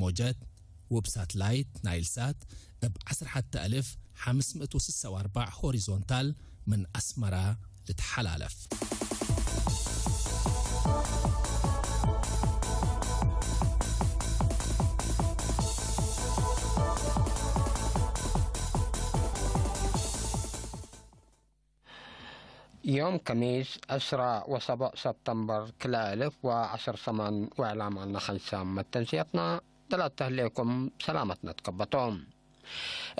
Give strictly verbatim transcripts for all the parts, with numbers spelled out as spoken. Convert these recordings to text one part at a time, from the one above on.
ሞጀት፣ ወብ ሳትላይት ናይልሳት እብ ዐስር ሐተ አልፍ ሐምስ ምእት ወስሳ ወአርበዕ ሆሪዞንታል ምን አስመራ ልትሐላለፍ። ዮም ከሚስ፣ ዕስራ ወሰቡዕ ሰብተምበር፣ ክልኤ አልፍ ወዐስር ሰማን፣ ወዕላማና ሐይሳም መተንስየትና፣ ደላተ ህሌኩም ሰላመትነ ትከበቶ።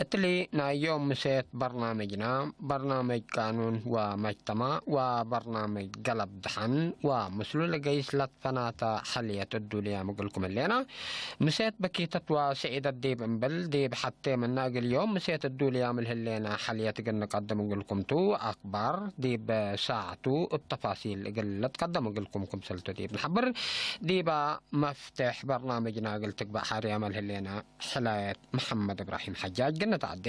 እትሊ ናይ ዮም ምሴት በርናምጅና፣ በርናምጅ ቃኑን ወመጅተማዕ ወበርናምጅ ገለብ ደሐን ወምስሉ ለገይስ ለትፈናተ ሐልየት እዱልያም እግልኩም ህሌና። ምሴት በኪተት ወስዒደት ዲብ እምብል፣ ዲብ ሐቴ ምነ እግል ዮም ምሴት እዱልያም ለህሌነ ሐልየት እግል ንቀድም እግልኩም ቱ። አክባር ዲብ ሳዕቱ እብ ተፋሲል እግል ልትቀደም እግልኩም ክምሰልቱ ዲብ ነሐብር። ዲበ መፍቴሕ በርናምጅና እግል ትግበእ ሐርያመ ለህሌነ ሕላየት መሐመድ እብራሂም ሐጃጅ ግነት ዐዴ።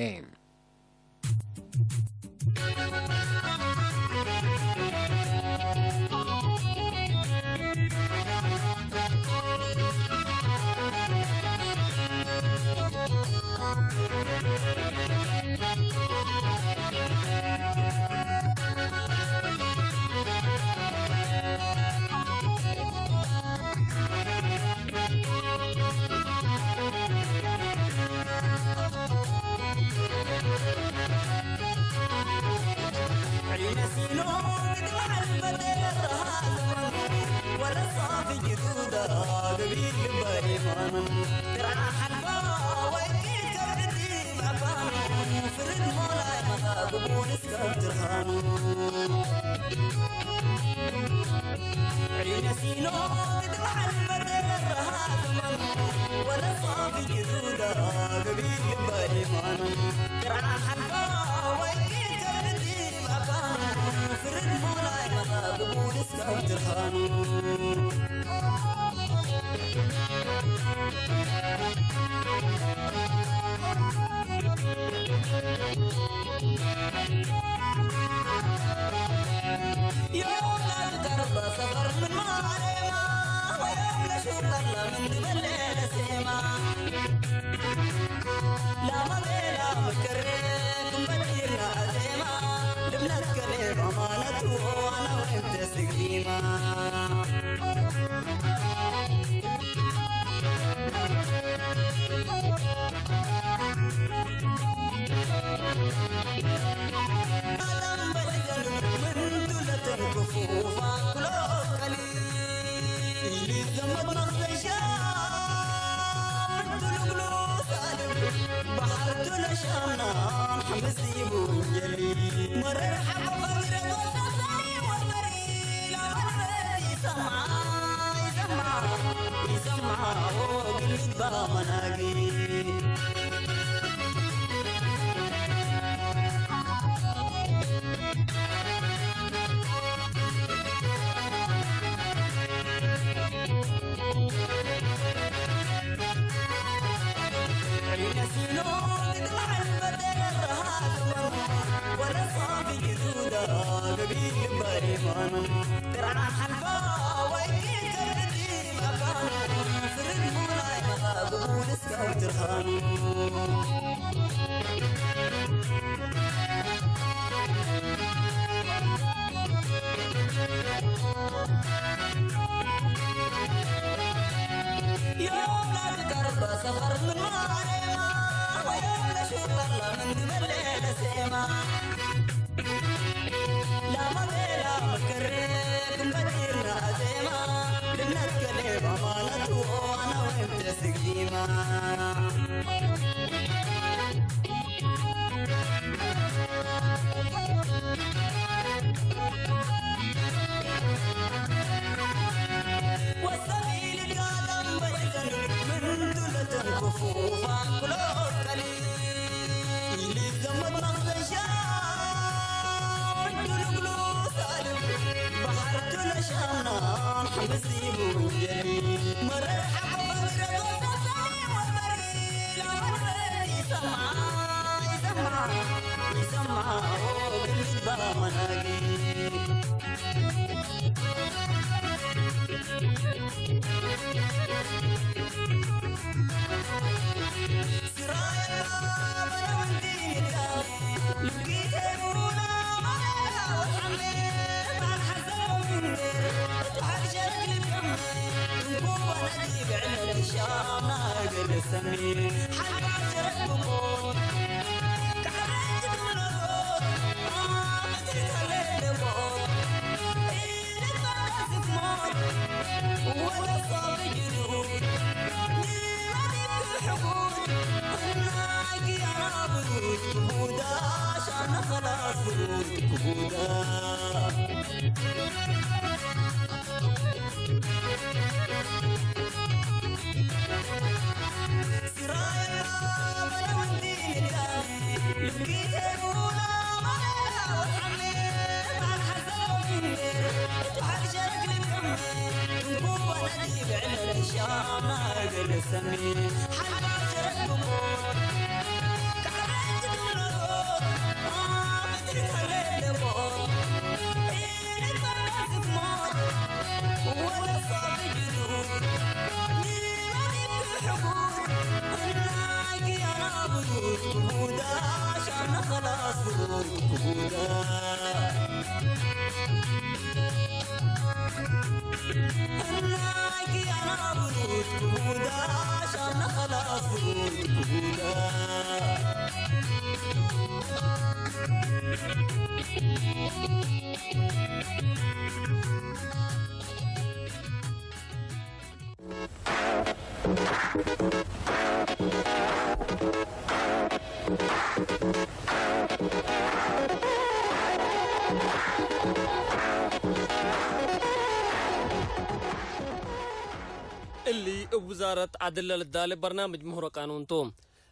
እሊ እብ ውዛረት ዐድል ለልዳሌ በርናምጅ ምህሮ ቃኑን ቱ።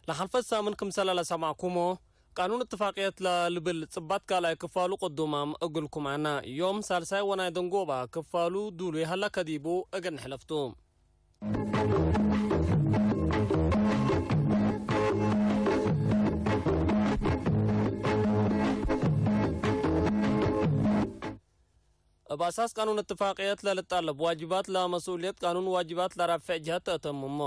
ለሐልፈት ሳምን ክምሰለ ለሰማዕኩሞ፣ ቃኑን እትፋቅየት ለልብል ጽባት ካልኣይ ክፋሉ ቅዱማም እግልኩም ዐና። ዮም ሳልሳይ ወናይ ደንጎባ ክፋሉ ዱሉይ ሀላ ከዲቡ እግል ንሕለፍ ቱ። እብ አሳስ ቃኑን እትፋቅየት ለልጠለብ ዋጅባት ለመስኡልየት ቃኑን ዋጅባት ለራፍዕ ጅሀት ተአተምሞ።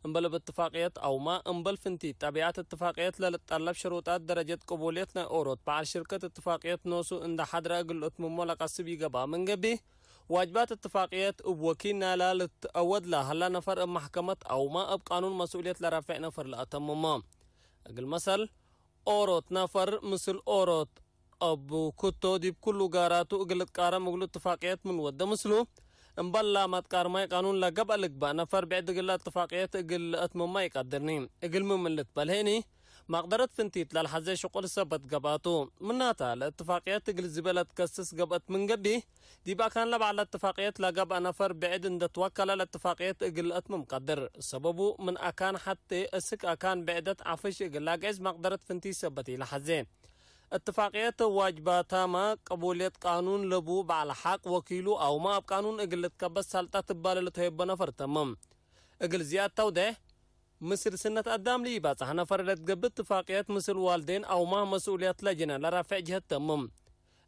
እምበል እብ እትፋቅየት አውማ እምበል ፍንቲት ጠቢዐት እትፋቅየት ለልጠለብ ሽሩጣት ደረጀት ቅቡልየት ናይ ኦሮት በዐል ሽርከት እትፋቅየት ኖሱ እንደ ሐድረ እግል ልእትምሞ ለቀስብ ኢገብአ ምን ገብእ፣ ዋጅባት እትፋቅየት እብ ወኪል ናይላ ልትአወድ ለሀላ ነፈር እብ መሕከመት አውማ እብ ቃኑን መስኡልየት ለራፍዕ ነፈር ለአተምሞ። እግል መሰል፣ ኦሮት ነፈር ምስል ኦሮት አቡ ኩቶ ዲብ ኩሉ ጋራቱ እግል ልትቃረም እግሉ እትፋቅየት ምን ወደ ምስሉ፣ እምበል ላመ ትቃርማይ ቃኑን ለገብአ ልግበእ ነፈር ብዕድ እግለ እትፋቅየት እግል ለአትምማ ኢቀድርኒ። እግልሚ ምን ልትበል ህኒ፣ መቅደረት ፍንቲት ለልሐዜ ሽቁል ሰበት ገብአቱ። ምናተ፣ ለእትፋቅየት እግል ዝቤ ለትከስስ ገብአት ምን ገብእ፣ ዲብ አካን ለበዐል እትፋቅየት ለገብአ ነፈር ብዕድ እንደ ትወከለ ለእትፋቅየት እግል ለአትምም ቀድር። ሰበቡ፣ ምን አካን ሐቴ እስክ አካን ብዕደት ዐፍሽ እግል ለአግዕዝ መቅደረት ፍንቲት ሰበት ኢለሐዜ። እትፋቅየት ዋጅባታመ ቅቡልየት ቃኑን ለቡ በዐል ሐቅ ወኪሉ አውመ እብ ቃኑን እግል ልትከበስ ሰልጠት እባለ ለትሀይቦ ነፈር ተምም። እግል ዝያድ ተውዴሕ፣ ምስል ስነት አዳም ለኢባጽሕ ነፈር ለትገብእ እትፋቅየት ምስል ዋልዴን አውመ መስኡልየት ለጅነ ለራፍዕ ጅሀት ተምም።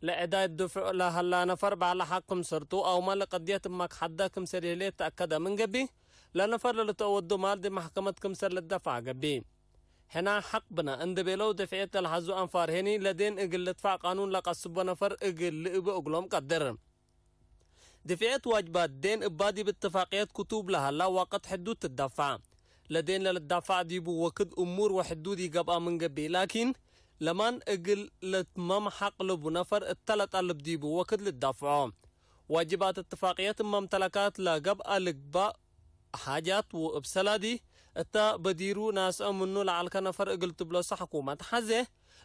ለዕዳይ ድፍዕ ለሀላ ነፈር በዐል ሐቅ ክምሰልቱ አውመ ለቀድየት እማክ ሐዳ ክምሰል ህሌት ተአከደ ምን ገብእ፣ ለነፈር ለልትአወዶ ማል ዲብ መሕከመት ክምሰል ልትደፈዐ ገብእ። ሕና ሐቅ ብነ እንዴ ቤለው፣ ድፍዕየት ለልሐዙ አንፋር ሄኒ፣ ለዴን እግል ልድፋዕ ቃኑን ለቀስቦ ነፈር እግል ልእበ እግሎም ቀድር። ድፍዕየት ዋጅባት ዴን እባ ዲብ እትፋቅየት ክቱብ ለሀላ ወቅት ሕዱድ ትደፋዕ። ለዴን ለልዳፋዕ ዲቡ ወክድ እሙር ወሕዱድ ኢገብአ ምን ገብእ፣ ላኪን፣ ለማን እግል ለትመም ሐቅ ለቡ ነፈር እተ ለጠልብ ዲቡ ወክድ ልዳፍዖ። ዋጅባት እትፋቅየት እብ መምተለካት ለገብአ ልግባእ ሓጃት ወእብ ሰላዲ እተ በዲሩ ናስአ ምኑ ለዐልከ ነፈር እግል ትብለሶ ሕኩመት ሐዜ፣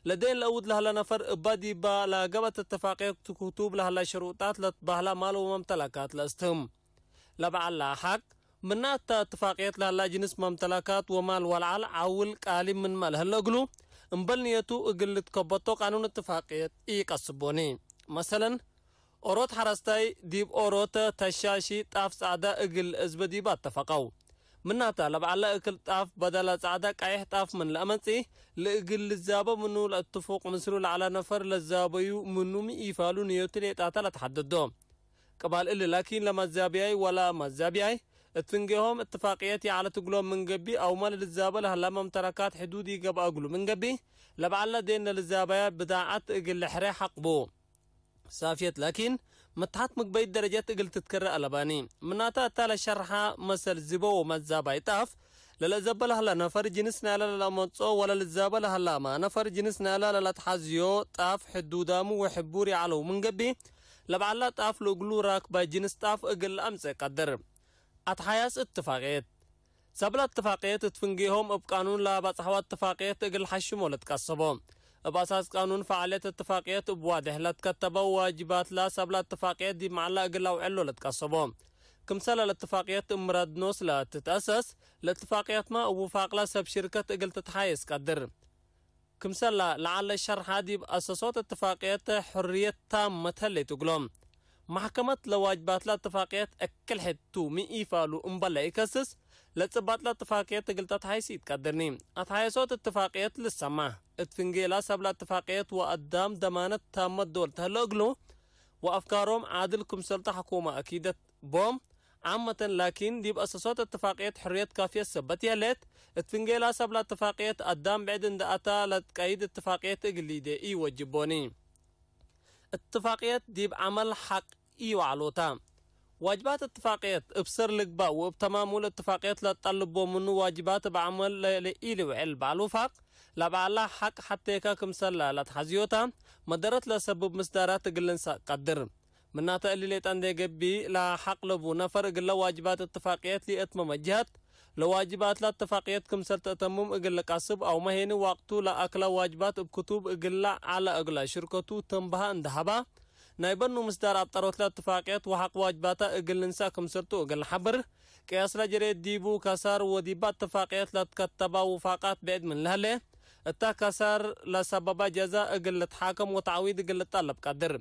ለዴን ለአውድ ለህለ ነፈር እባ ዲባ ለገብአት እትፋቅየት ክቱብ ለህለ ሽሩጣት ለትበህለ ማል ወመምተለካት ለአስትህም። ለበዐል ለሐቅ፣ ምናተ እትፋቅየት ለህላ ጅንስ መምተለካት ወማል ወለዐል ዐውል ቃሊብ ምንመ ለህለ እግሉ፣ እምበል ንየቱ እግል ልትከበቶ ቃኑን እትፋቅየት ኢቀስቦኒ። መሰለን፣ ኦሮት ሐረስታይ ዲብ ኦሮት ተሻሺ ጣፍ ጸዕዳ እግል እዝበ ዲብ አተፈቀው። ምናተ፣ ለበዐለ እክል ጣፍ በደለ ጸዕዳ ቀይሕ ጣፍ ምን ለአመጽእ፣ ለእግል ልዛበ ምኑ ለእትፉቅ ምስሉ ለዐለ ነፈር ለዛበዩ ምኑ ሚ ኢፋሉ ንየቱ ሌጣተ ለተሐደዶ። ቅባል እሊ ላኪን ለመዛብያይ ወለመዛብያይ እት ፍንጌሆም እትፋቅየት ይዐለት እግሎም ምን ገብእ፣ አውመ ለልዛበ ለህላ መምተለካት ሕዱድ ኢገብአ እግሉ ምን ገብእ፣ ለበዐለ ዴን ለልዛበያ ብዳዐት እግል ልሕሬ ሐቅ ቡ። ሳፍየት ላኪን፣ መትሐት ምግበይት ደረጀት እግል ትትከረ አለባኒ። ምናተ እታ ለሸርሐ መሰል ዝቦ ወመዛባይ ጣፍ፣ ለለዘበ ለህላ ነፈር ጅንስ ናይለ ለለአመጽኦ ወለልዛበ ለህላመ ነፈር ጅንስ ናይለ ለለትሐዝዮ ጣፍ ሕዱዳሙ ወሕቡር ይዐለው ምን ገብእ፣ ለበዐላ ጣፍ ለእግሉ ራክባይ ጅንስ ጣፍ እግል ለአምጽእ ቀድር። አትሓያስ እትፋቅየት። ሰብለ እትፋቅየት እት ፍንጌሆም እብ ቃኑን ለአባጽሐዋ እትፋቅየት እግል ሐሽሞ ለትቀሰቦ። እብ አሳስ ቃኑን ፈዓልየት እትፋቅየት እብ ዋዴሕ ለትከተበው ዋጅባትላ ሰብለ እትፋቅየት ዲብ መዐላ እግል አውዕሎ ለትቀሰቦ። ክምሰለ ለእትፋቅየት እብ ምራድ ኖስ ለትትአሰስ፣ ለእትፋቅየትመ እብ ውፋቅላ ሰብ ሽርከት እግል ትትሓየስ ቀድር። ክምሰላ ለዐለ ሸርሐ ዲብ አሰሶት እትፋቅየት ሕርየት ታመት ህሌት እግሎም። መሕከመት ለዋጅባትላ እትፋቅየት እክል ሕቱ ሚ ኢፋሉ እምበለ ኢከስስ፣ ለጽባጥላ እትፋቅየት እግል ተትሓይስ ኢትቀድርኒ። አትሓየሶት እትፋቅየት ልሰማህ። እት ፍንጌላ ሰብላ እትፋቅየት ወአዳም ደማነት ታመት ዶል ተህለ እግሉ፣ ወአፍካሮም ዓድል ክምሰልቱ ሐኩመ አኪደት ቦም። ዓመተን ላኪን፣ ዲብ አሰሶት እትፋቅየት ሕርየት ካፍየት ሰበት የህሌት። እት ፍንጌላ ሰብላ እትፋቅየት አዳም ብዕድ እንደ አታ ለትቀይድ እትፋቅየት እግል ሊዴ ኢወጅቦኒ። እትፋቅየት ዲብ ዐመል ሐቅ ኢወዐሎታ። ዋጅባት እትፋቅየት እብ ሰር ልግባእ ወእብ ተማሙ ለእትፋቅየት ለትጠልቦ ምኑ ዋጅባት እብ ዐመል ለኢልውዕል በዐል ውፋቅ፣ ለበዐላ ሐቅ ሐቴከ ክምሰል ለትሐዝዮታ መደረት ለሰብብ ምስዳራት እግል ልንሳእ ቀድር። ምናተ እሊ ሌጠ እንዴ ገብእ፣ ለሐቅ ለቡ ነፈር እግለ ዋጅባት እትፋቅየት ሊአትመመ ጀሀት፣ ለዋጅባትላ እትፋቅየት ክምሰል ተአተምም እግል ልቃስብ፣ አውመ ሄኒ ዋቅቱ ለአክላ ዋጅባት እብ ክቱብ እግላ ዐለ እግለ ሽርከቱ ተንበሃ እንደ ሀባ፣ ናይ በኑ ምስዳር አብጠሮትላ እትፋቅየት ወሐቅ ዋጅባታ እግል ልንሳእ ክምሰልቱ እግል ሐብር፣ ቅያስላ ጀሬት ዲቡ ከሳር ወዲባ እትፋቅየት ለትከተባ ውፋቃት ብዕድ ምን ለህሌ፣ እታ ከሳር ለሰበባ ጀዛ እግል ልትሓከም ወተዕዊድ እግል ልጠለብ ቀድር።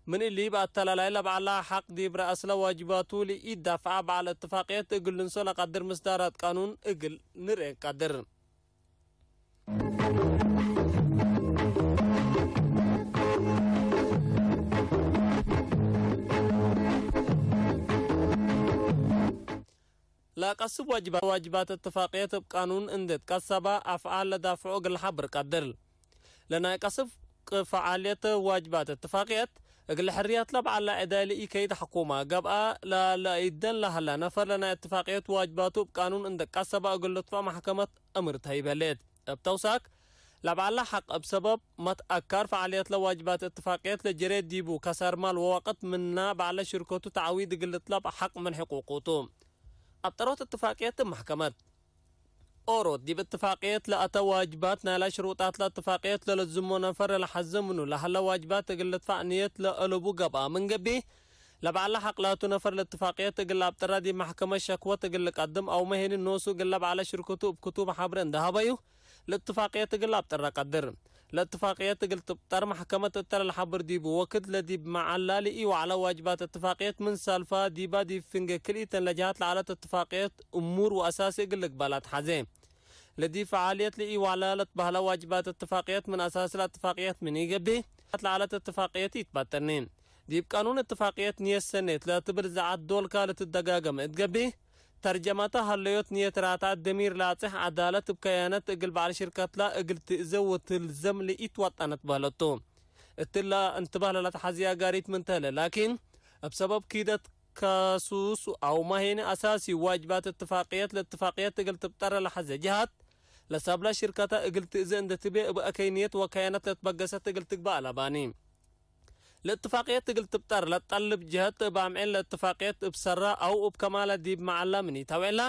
ምን እሊ፣ በአተላላይ ለበዐላ ሐቅ ዲብ ረአስለ ዋጅባቱ ለኢዳፍዐ በዐል እትፋቅየት እግል ልንሶ ለቀድር ምስዳራት ቃኑን እግል ንርኤ ቀድር። ለቀስብ ዋጅባ-፣ ዋጅባት እትፋቅየት እብ ቃኑን እንዴ ትቀሰባ አፍዓል ለዳፍዖ እግል ሐብር ቀድር። ለናይ ቀስብ ፈዓልየት ዋጅባት እትፋቅየት፣ እግል ሕርያት ለበዐላ ዕዳይ ለኢከይድ ሐኩማ ገብአ፣ ለለኢደን ለሀላ ነፈር ለናይ እትፋቅየት ዋጅባቱ እብ ቃኑን እንዴ ቀሰባ እግል ልድፈዕ መሕከመት አምር ተህይብ ህሌት። እብ ተውሳክ፣ ለበዐላ ሐቅ እብ ሰበብ መትአካር ፈዓልየት ለዋጅባት እትፋቅየት ለጀሬ ዲቡ ከሳር ማል ወወቅት ምና በዐለ ሽርከቱ ተዕዊድ እግል ልጥለብ ሐቅ ምን ሕቁቁ ቱ። አብጠሮት እትፋቅየት እብ መሕከመት። ኦሮት፣ ዲብ እትፋቅየት ለአተ ዋጅባት ናይላ ሽሩጣት ለእትፋቅየት ለለዝሞ ነፈር ለሐዘ ምኑ ለሀለ ዋጅባት እግል ልድፈዕ ንየት ለአለቡ ገብአ ምን ገብእ፣ ለበዐለ ሐቅ ላቱ ነፈር ለእትፋቅየት እግል ለአብጥራ ዲብ መሕከመት ሸክወት እግል ልቀድም አውመ ሄኒ ኖሱ እግል ለበዐለ ሽርክቱ እብ ክቱብ ሐብሬ እንዴ ሀበዩ፣ ለእትፋቅየት እግል ለአብጥራ ቀድር። ለእትፋቅየት እግል ትብጠር መሕከመት እተ ለልሐብር ዲቡ ወክድ ለዲብ መዐላ ለኢወዐለ ዋጅባት እትፋቅየት ምን ሳልፋ ዲባ ዲብ ፍንጌ ክልኢተን ለጀሃት ለዐለት እትፋቅየት እሙር ወአሳሲ እግል ልግበእ ለአትሐዜ። ለዲብ ፈዓልየት ለኢወዐለ ለትበህለ ዋጅባት እትፋቅየት ምን አሳሲ ለእትፋቅየት ምን ኢገብእ፣ ለዐለት እትፋቅየት ኢትባጥርኒ። ዲብ ቃኑን እትፋቅየት ንየት ሰኔት ለትብል ዘዐት ዶልካ ለትደጋገመ እት ገብእ፣ ተርጀመተ ሀለዮት ንየት ራትዐት ደሚር ለአጽሕ ዐዳለት እብ ከያነት እግል በዐል ሽርከትላ እግል ትእዘ ወትልዘም ለኢትወጠነት በህለቱ። እትላ እንትባህ ለለትሐዜ አጋሪት ምን ተህለ ላኪን፣ እብ ሰበብ ኪደት ከሱስ አውመ ሄኒ አሳሲ ዋጅባት እትፋቅየት ለእትፋቅየት እግል ትብጠረ ለሐዘ ጀሃት፣ ለሳብላ ሽርከተ እግል ትእዘ እንዴ ትቤ እብ አከይ ንየት ወከያነት ለትበገሰት እግል ትግበእ አለባኒ። ለእትፋቅየት እግል ትብጠር ለትጠልብ ጀሀት እብ አምዕል ለእትፋቅየት እብ ሰራ አው እብ ከማለ ዲብ መዐላ ምን ኢተውዕላ፣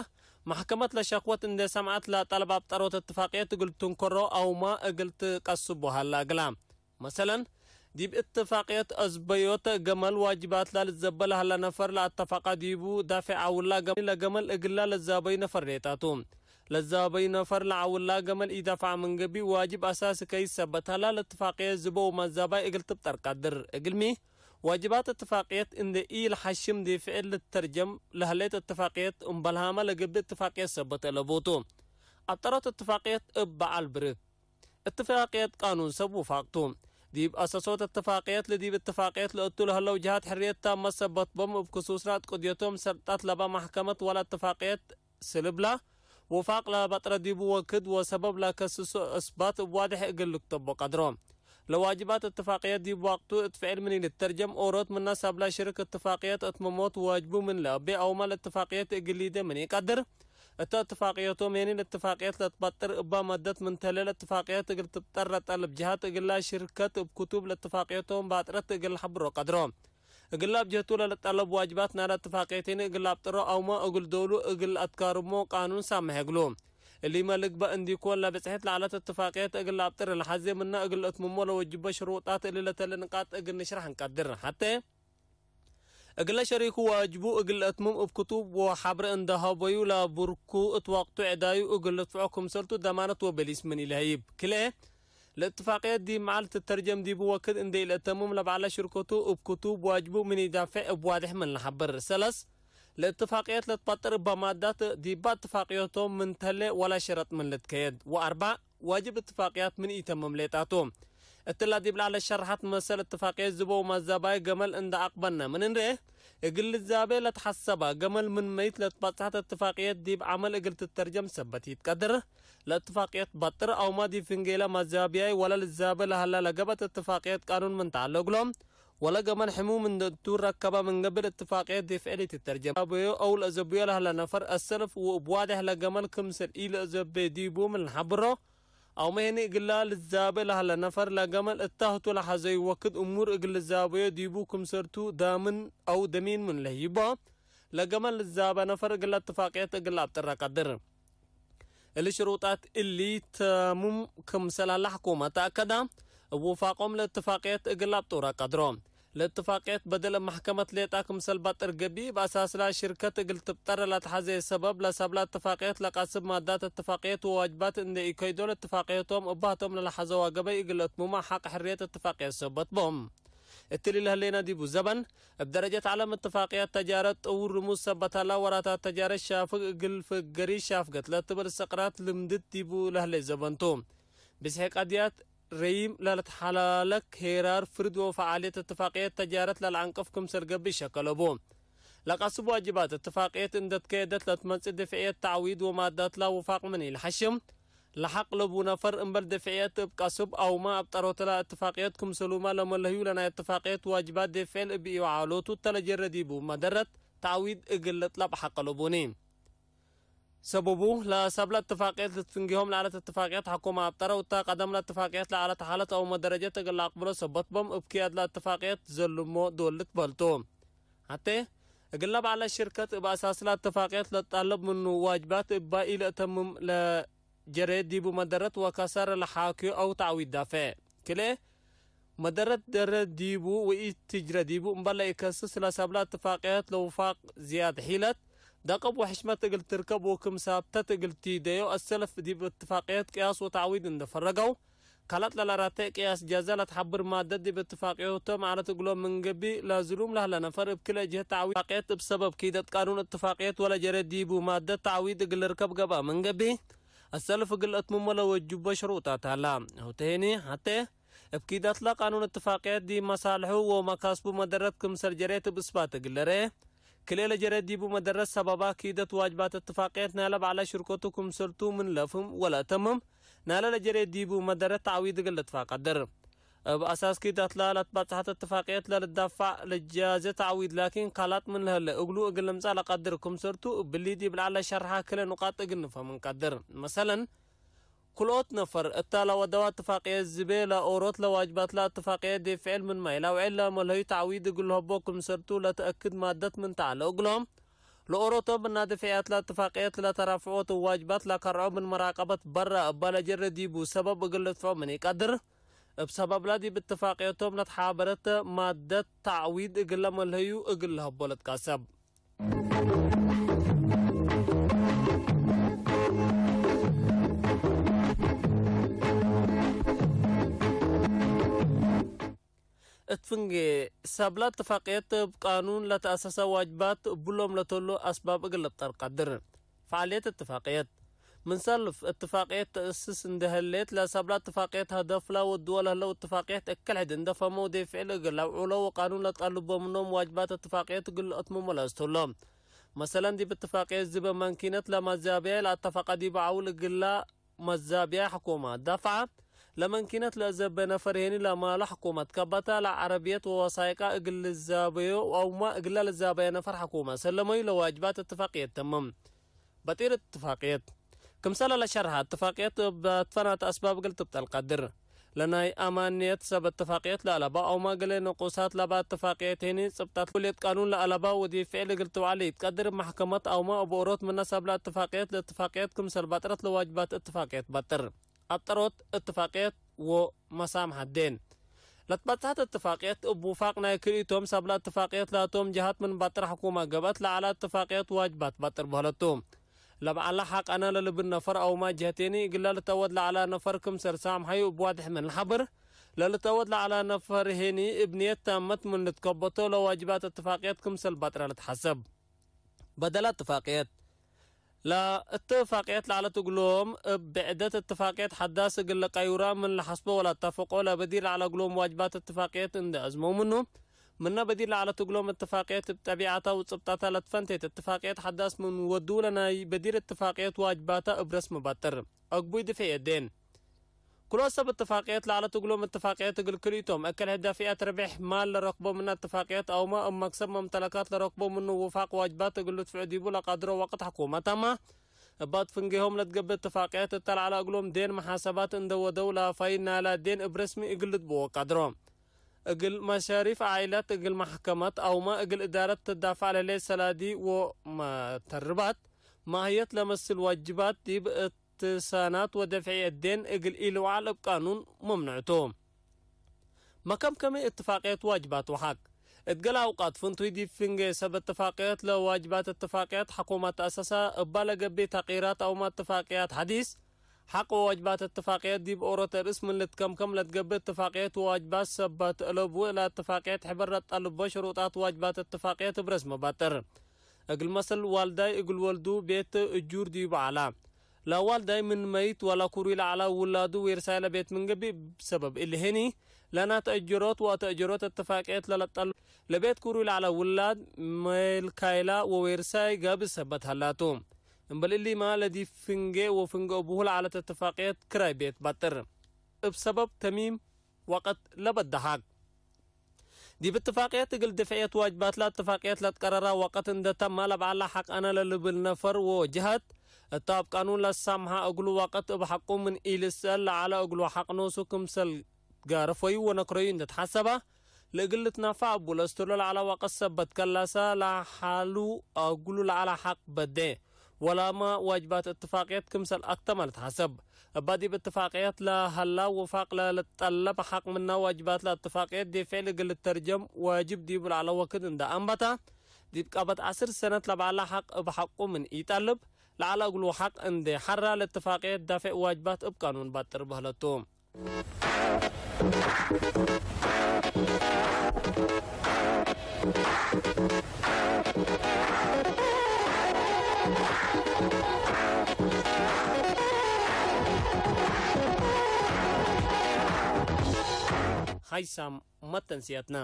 መሕከመት ለሸክወት እንዴ ሰምዐት ለጠለብ አብጠሮት እትፋቅየት እግል ትንከሮ አውመ እግል ትቀስቦ ሀላ እግላ። መሰለን፣ ዲብ እትፋቅየት አዝበዮት ገመል ዋጅባትላ ልትዘበ ለሀላ ነፈር ለአተፈቀ ዲቡ ዳፌዕ አውላ ገመል ለገመል እግላ ለዛበዩ ነፈር ሌጣቱ። ለዛበዩ ነፈር ለዐውላ ገመል ኢደፍዐ ምን ገብእ ዋጅብ አሳሲ ከይሰበት ሀላ ለእትፋቅየት ዝቦ ወመዛባይ እግል ትብጠር ቀድር። እግልሚ፣ ዋጅባት እትፋቅየት እንዴ ኢለሐሽም ዲብ ፍዕል ልትተርጀም ለህሌት እትፋቅየት እምበልሃመ ለገብእ እትፋቅየት ሰበት አለቡቱ። አብጠሮት እትፋቅየት እብ በዐል ብርክ። እትፋቅየት ቃኑን ሰብ ውፋቅቱ። ዲብ አሰሶት እትፋቅየት ለዲብ እትፋቅየት ለእቱ ለህለው ጀሃት ሕርየት ታመ ሰበት ቦም እብ ክሱስ ራእት ቅድየቶም ሰርጣት ለባ መሕከመት ወላ እትፋቅየት ስልብላ ውፋቅ ለበጥረ ዲቡ ወክድ ወሰበብ ለከስሶ እስባት እብ ዋድሕ እግል ልክተቦ ቀድሮ። ለዋጅባት እትፋቅየት ዲብ ወቅቱ እት ፍዕል ምን ኢልትተርጀም፣ ኦሮት ምነ ሰብለ ሽርክ እትፋቅየት እትመሞት ዋጅቡ ምን ለአቤ አውመ ለእትፋቅየት እግል ሊዴ ምን ኢቀድር፣ እተ እትፋቅየቶም ሄኒ ለእትፋቅየት ለትበጥር እባ መደት ምን ተሌ ለእትፋቅየት እግል ትብጠር ለጠልብ ጀሀት እግላ ሽርከት እብ ክቱብ ለእትፋቅየቶም ባጥረት እግል ለሐብሮ ቀድሮ። እግላ እብ ጀህቱ ለልጠለብ ዋጅባት ናለ እትፋቅየት ሄኒ እግል ለአብጥሮ አውመ እግል ዶሉ እግል አትካርሞ ቃኑን ሳምሕ እግሉ። እሊመ ልግበእ እንዲኮን ለብጽሕት ለዐለት እትፋቅየት እግል ለአብጥር ለሐዜ ምነ እግል ለእትምሞ ለወጅበ ሽሩጣት እሊ ለተሌ ንቃጥ እግል ንሽረሕ እንቀድር። ሐቴ እግለ ሸሪኩ ዋጅቡ እግል ለእትምም እብ ክቱብ ወሐብር እንደ ሀበዩ ለቡርኩ እት ወቅቱ ዕዳዩ እግል ልድፍዖ ክምሰልቱ ደማነት ወበሊስ ምን ኢለሀይብ። ክልኤ፣ ለእትፋቅየት ዲብ መዓል ትተርጀም ዲቡ ወክድ እንዴ ኢለአተምም ለበዐለ ሽርከቱ እብ ክቱብ ዋጅቡ ምን ኢዳፍዕ እብ ዋድሕ ምን ለሐብር። ሰለስ፣ ለእትፋቅየት ለትበጥር እበ ማዳት ዲባ እትፋቅየቶም ምን ተሌ ወለ ሸረጥ ምን ልትከየድ። ወአርበዕ፣ ዋጅብ እትፋቅያት ምን ኢተምም ሌጣቱ። እትላ ዲብ ለዐለ ሸርሐት መሰል እትፋቅየት ዝበው ማዛባይ ገመል እንደ አቅበነ ምን እንርኤ፣ እግል ልዛቤ ለትሐሰባ ገመል ምን መይት ለትበጽሐት እትፋቅየት ዲብ ዐመል እግል ትተርጀም ሰበት ኢትቀድር። ለእትፋቅየት በጥር አውማ ዲብ ፍንጌለ ማዛብያይ ወለ ልዛቤ ለሀላ ለገበት እትፋቅየት ቃኑን ምን ተዐለ እግሎም፣ ወለ ገመል ሕሙም እንደ እቱ ረከበ ምን ገብእ እትፋቅየት ዲብ ፍዕል ኢትተርጀም። ለዘብዮ አው ለአዘብዮ ለሀለ ነፈር አሰልፍ ወእብ ዋዴሕ ለገመል ክምሰል ኢለአዘቤ ዲቡ ምን ለሐብሮ፣ አውመ ሄኒ እግላ ልዛቤ ለሀለ ነፈር ለገመል እታ ህቱ ለሐዘዩ ወክድ እሙር እግል ልዛበዮ ዲቡ ክምሰልቱ ዳምን አው ደሚን ምን ለህይቦ፣ ለገመል ልዛበ ነፈር እግለ እትፋቅየት እግል ለአብጥረ ቀድር። እሊ ሽሩጣት እሊ ተሙም ክምሰል ሀለ ሕኩመት ተአከደ፣ እብ ውፋቆም ለእትፋቅየት እግል ለአብጡረ ቀድሮ። ለእትፋቅየት በደል እብ መሕከመት ሌጣ ክምሰል ባጥር ገብእ፣ እብ አሳስላ ሽርከት እግል ትብጠር ለአትሐዜ ሰበብ፣ ለሰብላ እትፋቅየት ለቃስብ ማዳት እትፋቅየት ወዋጅባት እንዴ ኢከይዶ ለእትፋቅየቶም እባቶም ለለሐዘዋ ገበይ እግል ለእትሙማ ሐቅ ሕርየት እትፋቅየት ሰበት ቦም። እትሊ ለህሌነ ዲቡ ዘበን፣ እብ ደረጀት ዐለም እትፋቅያት ተጃረት ጥውር ርሙዝ ሰበት ሀላ ወራታት ተጃረት ሻፍግ እግል ፍገሪ ሻፍገት ለትብል ሰቅራት ልምድት ዲቡ ለህሌ ዘበን ቱ። ብዝሒ ቀድያት ረይም ለልትሐላለክ ሄራር ፍርድ ወፈዓልየት እትፋቅየት ተጃረት ለልአንቅፍ ክምሰል ገብእ ሸከለቡ። ለቀስብ ዋጅባት እትፋቅየት እንደ ትከየደት ለትመጽእ ድፍዕየት ተዕዊድ ወማዳትላ ውፋቅ ምን ኢልሐሽም፣ ለሐቅ ለቡ ነፈር እምበል ድፍዕየት እብ ቀስብ አውመ አብጠሮትላ እትፋቅየት ክምሰሉመ ለመለህዩ ለናይ እትፋቅየት ዋጅባት ዴፍዕል እብ ኢወዓሎቱ እተ ለጀረ ዲቡ መደረት ተዕዊድ እግል ልጥለብ ሐቅ ለቡኒ። ሰቡቡ፣ ለሰብለ እትፋቅየት ልትፍንጌሆም ለዐለት እትፋቅየት ሐኮመ አብጠረው እተ ቀደም ለእትፋቅየት ለዐለት ሓለት አውመ ደረጀት እግል ለአቅብሎ ሰበት ቦም እብ ክያድ ለእትፋቅየት ዘልሞ ዶል ልትበልቱ። ሐቴ፣ እግለ በዐለ ሽርከት እብ አሳስላ እትፋቅየት ለትጣለብ ምኑ ዋጅባት እባ ኢለአተምም ለጀሬ ዲቡ መደረት ወከሰር ለሓክዮ አው ተዕዊድ ዳፌዕ። ክልኤ፣ መደረት ደረ ዲቡ ወኢትጅረ ዲቡ እምበል ለኢከስስ ለሰብላ እትፋቅየት ለውፋቅ ዝያድ ሒለት፣ ደቅብ ወሕሽመት እግል ትርከብ ወክም ሳብተት እግል ቲደዮ አሰልፍ ዲብ እትፋቅየት ቅያስ ወተዕዊድ እንደ ፈረገው፣ ከለጥ ለለራቴዕ ቅያስ ጃዘ ለትሐብር ማደት ዲብ እትፋቅዮቶም ዐለት እግሎም ምን ገብእ፣ ለዝሉም ለህለ ነፈር እብ ክልኤ ጅህት ተዕዊድ እትፋቅየት እብ ሰበብ ኪደት ቃኑን እትፋቅየት ወለጀሬ ዲቡ ማደት ተዕዊድ እግል ልርከብ ገብአ ምን ገብእ፣ አሰልፍ እግል ለአትምሞ ለወጅቦ ሽሩጣት ሀላ። አው ተሄኒ ሐቴ፣ እብ ኪደትለ ቃኑን እትፋቅየት ዲብ መሳልሑ ወመካስቡ መደረት ክምሰል ጀሬት እብ እስባት እግል ልርኤ፣ ክልኤ ለጀሬ ዲቡ መደረት ሰበባ ኪደት ዋጅባት እትፋቅየት ናይለ በዐለ ሽርከቱ ክምሰልቱ ምን ለፍህም ወለአተምም፣ ናይለ ለጀሬ ዲቡ መደረት ተዕዊድ እግል ልትፋቀድር። እብ አሳስ ኪደትለ ለትበጽሐት እትፋቅየት ለልዳፋዕ ለጃዘ ተዕዊድ ላኪን ካላት ምን ለህለ እግሉ እግል ልምጸእ ለቀድር ክምሰልቱ እብሊ ዲብ ለዐለ ሸርሐ ክልኤ ኑቃጥ እግል ንፍሀም እንቀድር። መሰለን፣ ክልኦት ነፈር እተ ለወደዋ እትፋቅየት ዝቤ ለኦሮት ለዋጅባትላ እትፋቅየት ዴፍዕል ምንመ ኢለአውዕል ለመልሀዩ ተዕዊድ እግል ለሀቦ ክምሰልቱ ለትአክድ ማደት ምን ተዐለ እግሎም፣ ለኦሮቶም ምና ድፍዕያትላ እትፋቅየት ለተራፍዖት ዋጅባት ለከርዖ ምን መራቀበት በረ እበ ለጀረ ዲቡ ሰበብ እግል ልድፍዖ ምን ኢቀድር፣ እብ ሰበብላ ዲብ እትፋቅየቶም ለትሓበረት ማደት ተዕዊድ እግል ለመልሀዩ እግል ለሀቦ ለትቃሰብ። እት ፍንጌ፣ ሰብለ እትፋቅየት እብ ቃኑን ለተአሰሰ ዋጅባት እብሎም ለተሉ አስባብ እግል ልብጠር ቀድር። ፈዓልየት እትፋቅየት። ምን ሰልፍ እትፋቅየት ተአስስ እንዴ ህሌት፣ ለሰብለ እትፋቅየት ሀደፍላ ወድወ ለህለው እትፋቅየት እክል ሕድ እንዴ ፈመው ዴፍዕል እግል ለአውዕሎ ወቃኑን ለትጠልቦ ምኖም ዋጅባት እትፋቅየት እግል ለአትምሞ ለአስተውሎ። መሰለን፣ ዲብ እትፋቅየት ዝበ ማንኪነት ለማዛብያይ ለአተፈቀ ዲብ ዐውል እግላ መዛብያይ ሕኩመ ዳፍዐ፣ ለመንኪነት ለአዘበ ነፈር ሄኒ ለማሉ ሕኩመት ከበታ ለዐረብየት ወወሳይቃ እግል ልዛበዮ አውማ እግላ ልዛበየ ነፈር ሕኩመት ሰለመዩ ለዋጅባት እትፋቅየት ተምም። በጢር እትፋቅየት። ክምሰለ ለሸርሐ እትፋቅየት እብ አትፈናተ አስባብ እግል ትብጠል ቀድር። ለናይ አማንየት ሰብ እትፋቅየት ለአለባ አውማ ገሌ ንቁሳት ለባ እትፋቅየት ሄኒ ጽብጣት ኩልየት ቃኑን ለአለባ ወዲብ ፍዕል እግል ትውዐል ኢትቀድር። እብ መሕከመት አውማ እብ ኦሮት ምነ ሰብለ እትፋቅየት ለእትፋቅየት ክምሰል በጥረት ለዋጅባት እትፋቅየት በጥር። አጠሮት እትፋቅየት ወመሳምሐት ዴን። ለትበጽሐት እትፋቅየት እብ ውፋቅ ናይ ክልኢቶም ሰብለ እትፋቅየት ላቶም ጀሃት ምን ባጥር ሕኩመ ገብአት ለዐለ እትፋቅየት ዋጅባት ባጥር በህለቱ። ለበዐለ ሐቅ አነ ለልብል ነፈር አውማ ጀህቴኒ እግለ ልትአወድ ለዐለ ነፈር ክምሰል ሳምሐዩ እብ ዋድሕ ምን ለሐብር፣ ለልትአወድ ለዐለ ነፈር ሄኒ እብ ንየት ታመት ምን ልትከበቶ ለዋጅባት እትፋቅየት ክምሰል ባጥረ ልትሐሰብ። በደለ እትፋቅየት። ለእትፋቅየት ለዐለት እግሎም እብ ብዕደት እትፋቅየት ሐዳስ እግል ለቀዩራ ምን ለሐስቦ ወለአተፍቆ ለበዲር ለዐለ እግሎም ዋጅባት እትፋቅየት እንዴ አዝመው ምኑ፣ ምነ በዲር ለዐለት እግሎም እትፋቅየት እብ ጠቢዐታ ወጽብጣታ ለትፈንቴት እትፋቅየት ሐዳስ ምን ወዱ ለናይ በዲር እትፋቅየት ዋጅባታ እብ ረስም ባጥር። አግቡይ ድፌ የዴን። ክልኦት ሰብ እትፋቅየት ለዐለት እግሎም እትፋቅየት እግል ክልኢቶም እክል ህዳፍያት ርቤሕ ማል ለረክቦ ምነ እትፋቅየት አውመ እብ መክሰብ መምተለካት ለረክቦ ምኑ ውፋቅ ዋጅባት እግል ልድፍዑ ዲቡ ለቀድሮ ወቅት ሕኩመታማ እባት ፍንጌሆም ለትገብእ እትፋቅየት እተ ለዐለ እግሎም ዴን መሓሰባት እንደ ወደው ለፋይድ ናላ ዴን እብ ረስሚ እግል ልድብዎ ቀድሮ። እግል መሻሪፍ ዓኢላት እግል መሕከመት አውመ እግል እዳረት ትዳፋዕ ለህሌት ሰላዲ ወመተርባት ማህየት ለመስል ዋጅባት ዲብ ትሳናት ወደፍዕየት ዴን እግል ኢልውዓል እብ ቃኑን መምኑዕ ቱ። መከምከሚ እትፋቅየት ዋጅባት ወሐቅ። እት ገሌ አውቃት ፍንቱይ ዲብ ፍንጌ ሰብ እትፋቅየት ለዋጅባት እትፋቅየት ሕኩመት ተአሰሰ እባ ለገብእ ተቅይራት አውመ እትፋቅያት ሐዲስ። ሐቅ ወዋጅባት እትፋቅየት ዲብ ኦሮት ርእስ ምን ልትከምከም ለትገብእ እትፋቅየት ወዋጅባት ሰበት እለቡ እለ እትፋቅየት ሕበር ለትጠልቦ ሽሩጣት ዋጅባት እትፋቅየት እብ ረስመ ባጥር። እግል መስል ዋልዳይ እግል ወልዱ ቤት እጁር ዲቡ ዐላ። ለዋልዳይ ምን መይት ወለኩሩይ ለዐላ ውላዱ ዌርሳይ ለቤት ምን ገብእ ሰበብ እሊ ሄኒ፣ ለናተእጀሮት ወአተእጀሮት እትፋቅየት ለለጠሉ ለቤት ኩሩይ ለዐላ ውላድ ሜልካይላ ወዌርሳይ ጋብእ ሰበት ሀላቱ። እምበል እሊማ ለዲብ ፍንጌ ወፍንጌ እቡሁ ለዐለት እትፋቅየት ክራይ ቤት ባጥር። እብ ሰበብ ተሚም ወቅት ለበደሐቅ። ዲብ እትፋቅየት እግል ድፍዕየት ዋጅባትላ እትፋቅየት ለትቀረራ ወቅት እንደ ተመ ለበዐላ ሐቅ አነ ለልብል ነፈር ወጀሀት እተ እብ ቃኑን ለሳምሐ እግሉ ወቅት እብ ሐቁ ምን ኢልሰአል ለዐለ እግሉ ሐቅ ኖሱ ክምሰል ጋረፈዩ ወነክረዩ እንደ ተሐሰበ ለእግል ልትናፈዕ እቡ ለአስቱር ለለዐለ ወቅት ሰበት ከላሰ ለሐሉ እግሉ ለዐለ ሐቅ በዴ። ወላመ ዋጅባት እትፋቅየት ክምሰል አክተመ ልትሐሰብ። እባ ዲብ እትፋቅየት ለሀላ ውፋቅ ለልትጠለብ ሐቅ ምነ ዋጅባትለ እትፋቅየት ዲብ ፍዕል እግል ልተርጀም ዋጅብ ዲቡ ለዐለ ወክድ እንደ አንበተ፣ ዲብ ቀበት ዐስር ሰነት ለበዐለ ሐቅ እብ ሐቁ ምን ኢጠልብ፣ ለዐለ እግሉ ሐቅ እንዴ ሐራ ለእትፋቅየት ዳፌዕ ዋጅባት እብ ቃኑን ባጥር በህለቱ። ሀይሳም መተንስያትና።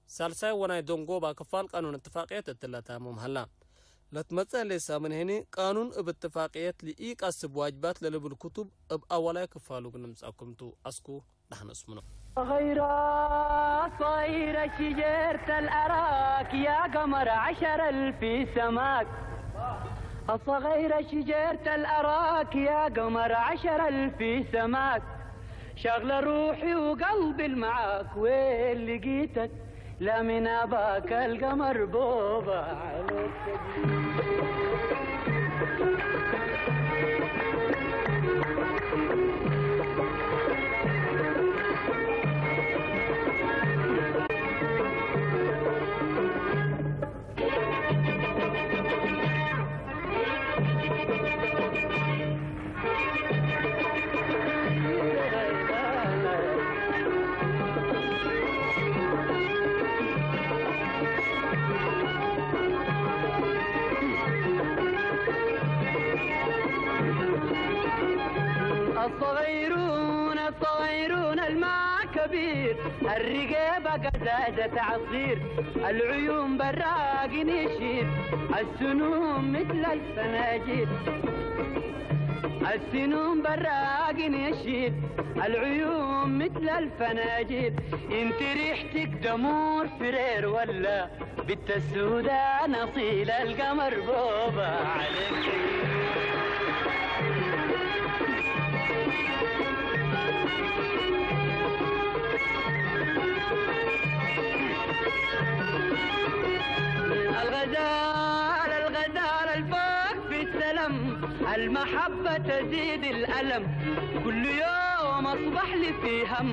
ሳልሳይ ወናይ ደንጎባ ክፋል ቃኑን እትፋቅየት እትለ ታምም ሀላ። ለትመጽእ ሌሳ ምን ህኒ ቃኑን እብ እትፋቅየት ለኢቀስብ ዋጅባት ለልብል ክቱብ እብ አወላይ ክፋሉ እግል ንምጽአኩም ቱ። አስኩ ደሐን እስምኖ። صغيرة، صغيرة شجرة الأراك يا قمر عشر ألف سماك. الصغيرة شجرة الأراك يا قمر عشر ألف سماك. شغلة روحي وقلبي المعاك، وين لقيتك؟ لا من أباك القمر بوضع عليك. الصغيرون، الصغيرون الماء كبير، الرقيبة قزازة عصير، العيون براق نشير، السنون مثل الفناجير. السنون براق نشيد، العيون مثل الفناجيل، انت ريحتك دمور فرير ولا بت السودان أصيل القمر بوبا عليك. الغزال، الغزال الفوق في السلم، المحبة تزيد الألم، كل يوم أصبح لي في هم،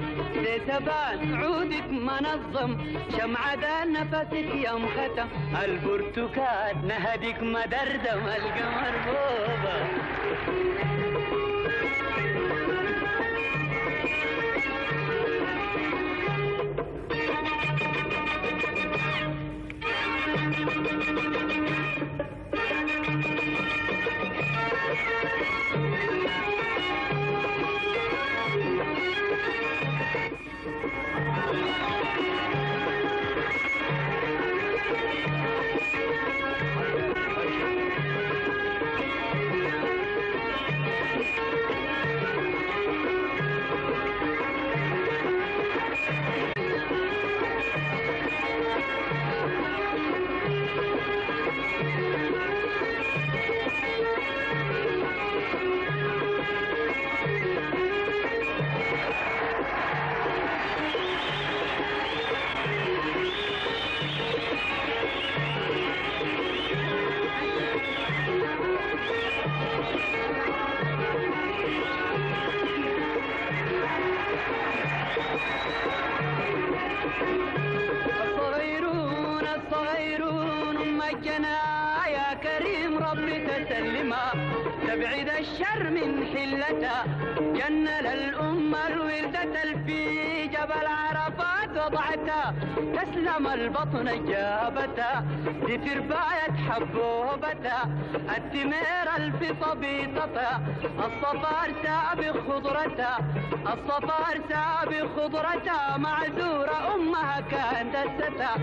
ليت أبان عودك منظم، شمعة دان نفسك يا مختم، البرتقال نهدك مدردم، القمر بوبا. الصغيرون، الصغيرون، أم الجنى يا كريم، ربي تسلمها، تبعد الشر من حلتها، جنة للأمة الولدة في جبل عرفات وضعتها، تسلم البطن جابتها، دي ترباية حبوبتها، التمير الفي صبيطتها، الصفار سابق خضرتها، الصفار سابق خضرتها، معذورة أمها كان دستها،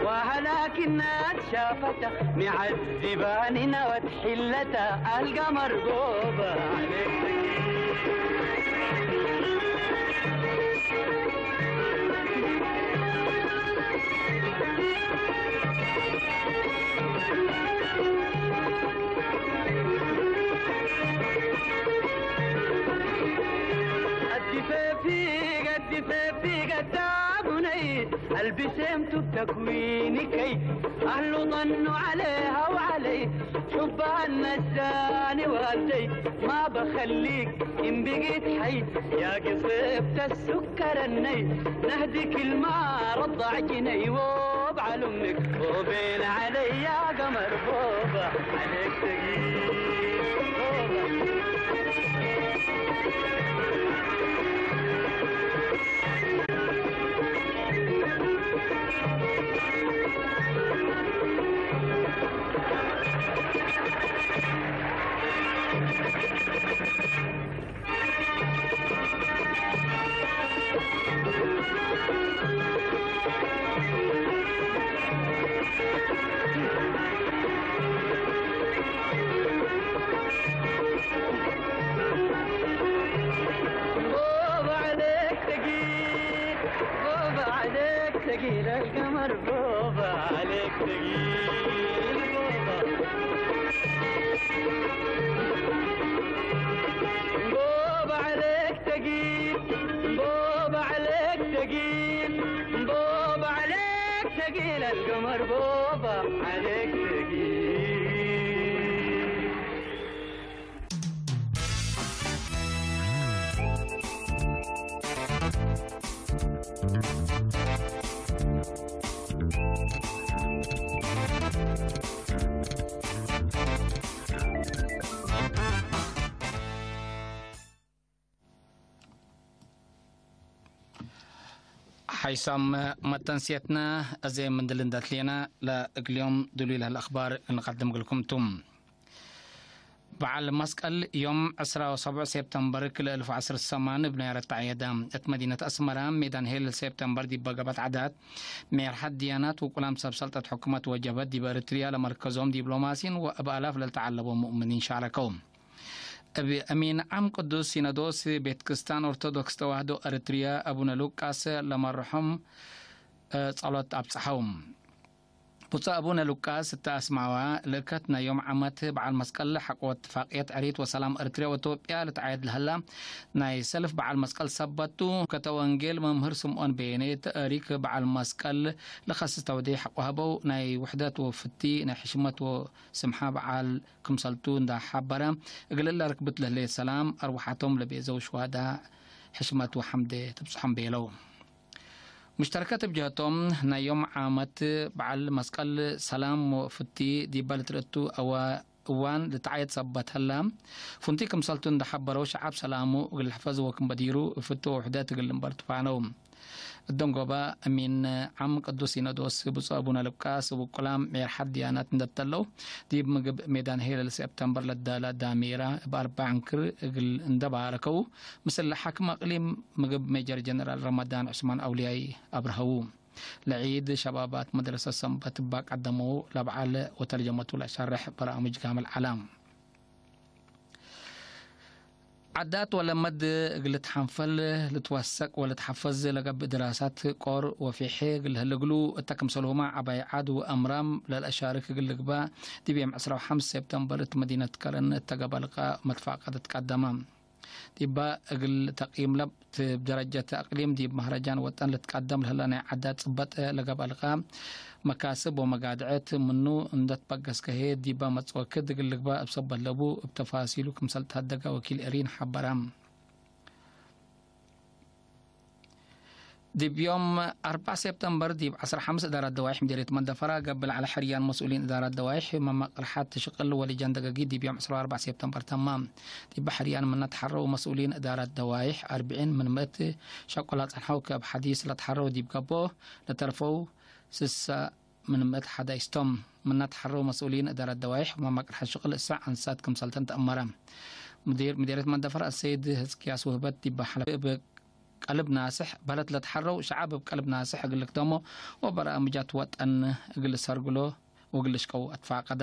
وهلاك الناس شافتها، معذبان نوت حلتها، القمر بوبا عليك. الدفافي، الدفافي قدامني، البسيمتو بتكوينكي، أهل ظنوا عليها وعلي، حبها النساني والدي، ما بخليك إن بقيت حي، يا قصيبة السكر الني، نهديك الماء رضع جني وابعل أمك، وبين علي يا قمر بوبا، عليك تقيل بوبا. بوبا عليك تقيل، بوبا عليك تقيل القمر، بوبا عليك تقيل، بوبا. بوبا عليك تقيل، بوبا عليك تقيل، بوبا عليك تقيل القمر، بوبا عليك تقيل. ሓይሳም መተንስየትነ፣ አዜ ምንድል እንደ ትሌነ ለእግልዮም ድሉይ ለህለ አኽባር እንቀድም እግልኩም ቱ። በዓል መስቀል ዮም ዕስራ ወሰብዕ ሴፕተምበር ክልኤ እልፍ ወዐስር ሰማን እብ ናይ አረትዐ የደ እት መዲነት አስመረ ሜዳን ሄል ሴፕተምበር ዲበ ገብአት ዐዳት ሜርሐት ድያናት ውቁላም ሰብ ሰልጠት ሕኩመት ወጀብሀት ዲብ ኤሪትርያ ለመርከዞም ዲብሎማሲን ወእብ አላፍ ለልተዐለቦ ሙእምኒን ሻረከው። እብ አሚን ዓም ቅዱስ ሲኖዶስ ቤት ክርስቲያን ኦርቶዶክስ ተዋህዶ ኤረትርያ አቡነ ሉቃስ ለመርሖም ጸሎት አብጽሐው። ብፁዕ አቡነ ሉቃስ እተ አስመዐዋ፣ ለእከት ናይ ዮም ዓመት በዓል መስቀል ሐቆ እትፋቅየት ዕሪት ወሰላም ኤረትርያ ወኢትዮጵያ ልትዓየድ ለሀላ ናይ ሰልፍ በዓል መስቀል ሰበት ቱ። ከተ ወንጌል መምህር ስምዖን በየነ ተእሪክ በዓል መስቀል ለኸስስ ተውዴሕ ሐቆ ሀበው፣ ናይ ውሕደት ወፍቲ ናይ ሕሽመት ወስምሓ በዓል ክምሰልቱ እንዳ ሐበረ፣ እግል እለ ርክብት ለህሌት ሰላም አርወሓቶም ለቤዘው ሽዋዳ ሕሽመት ወሐምደ ትብጽሖም ቤለው። ሙሽተረከት እብ ጀህቶም፣ ናይ ዮም ዓመት በዓል መስቀል ሰላም ወፍቲ ዲበ ልትርእቱ አዋ-፣ እዋን ልትዓየድ ሰበት ሀላ፣ ፍንቱይ ክምሰልቱ እንዳ ሐበረው፣ ሸዐብ ሰላሙ እግል ልሕፈዝ ወክም በዲሩ ፍቱ ወውሕደት እግል ልንበር ትፋነው። እደንጎበ እሚን ዓም ቅዱስ ሲኖዶስ ብፁዕ አቡነ ሉቃስ ውቁላም ሜርሐት ድያናት እንደ ተለው፣ ዲብ ምግብ ሜዳን ሄለል ሰብተምበር ለዳላ ዳሜራ እብ አርበዕ እንክር እግል እንደ ባረከው፣ ምስል ሓክም አቅሊም ምግብ ሜጀር ጀነራል ረመዳን ዑስማን አውልያይ አብርሀው። ለዒድ ሸባባት መድረሰት ሰንበት እባ ቀደመው ለበዓል ወተርጀመቱ ለሸርሕ በርአምጅ ካምል ዐለ። ዓዳት ወለመድ እግል ልትሐንፈል፣ ልትወሰቅ ወልትሐፈዝ ለገብእ ድራሳት ቆር ወፊሕ እግል ህል እግሉ፣ እተ ክምሰልሁመ ዐባይ ዐድ ወአምራም ለልአሻርክ እግል ልግባእ፣ ዲብ ዮም ዕስራ ወሐምስ ሴፕተምበር እት መዲነት ከረን እተ ገብአ ልቃእ መትፋቀደት ቀደመ። ዲባ እግል ተቅይም ለብ እብ ደረጀት አቅሊም ዲብ መህረጃን ወጠን ልትቀደም ለህለ ናይ ዓዳት ጽበጠ ለገብአ ልቃእ መካስብ ወመጋድዐት ምኑ እንደ ትበገስከ ህዬ ዲባ መጽወክድ እግል ልግባእ እብ ሰበት ለቡ እብ ተፋሲሉ ክምሰል ተሀደገ ወኪል ኤሪን ሐበረ። ዲብ ዮም አርበዕ ሴፕተምበር ዲብ ዐስራ ሐምስ እዳራት ደዋይሕ ምዴርየት መንደፈራ ገብእ ለዐለ ሕርያን መስኡሊን እዳራት ደዋይሕ መመቅርሐት ሽቅል ወሊጃን ደገጊት ዲብ ዮም ዕስራ ወአርበዕ ሴፕተምበር ተማም። ዲብ ሕርያን ምነ ተሐረው መስኡሊን እዳራት ደዋይሕ አርብዒን ምን ምእት ሸቁላ ጸንሐው፣ ከእብ ሐዲስ ለተሐረው ዲብ ገብኦ ለተርፈው ስሳ ምን ምእት ሐዳይስ ቶም። ምነ ተሐረው መስኡሊን እዳረት ደዋይሕ ወመመቅርሐት ሽቅል እሰዕ አንሳት ክምሰልተን ተአመረ። ምዲር ምዴርየት መንደፈራ አሰይድ ህዝቅያስ ውህበት ዲብ ሐለብ እብ ቀልብ ናስሕ በህለት ለተሐረው ሸዐብ እብ ቀልብ ናስሕ እግል ልክደሞ ወበርአምጃት ወጠን እግል ልሰርግሎ ወእግል ልሽቀው አትፋቀደ።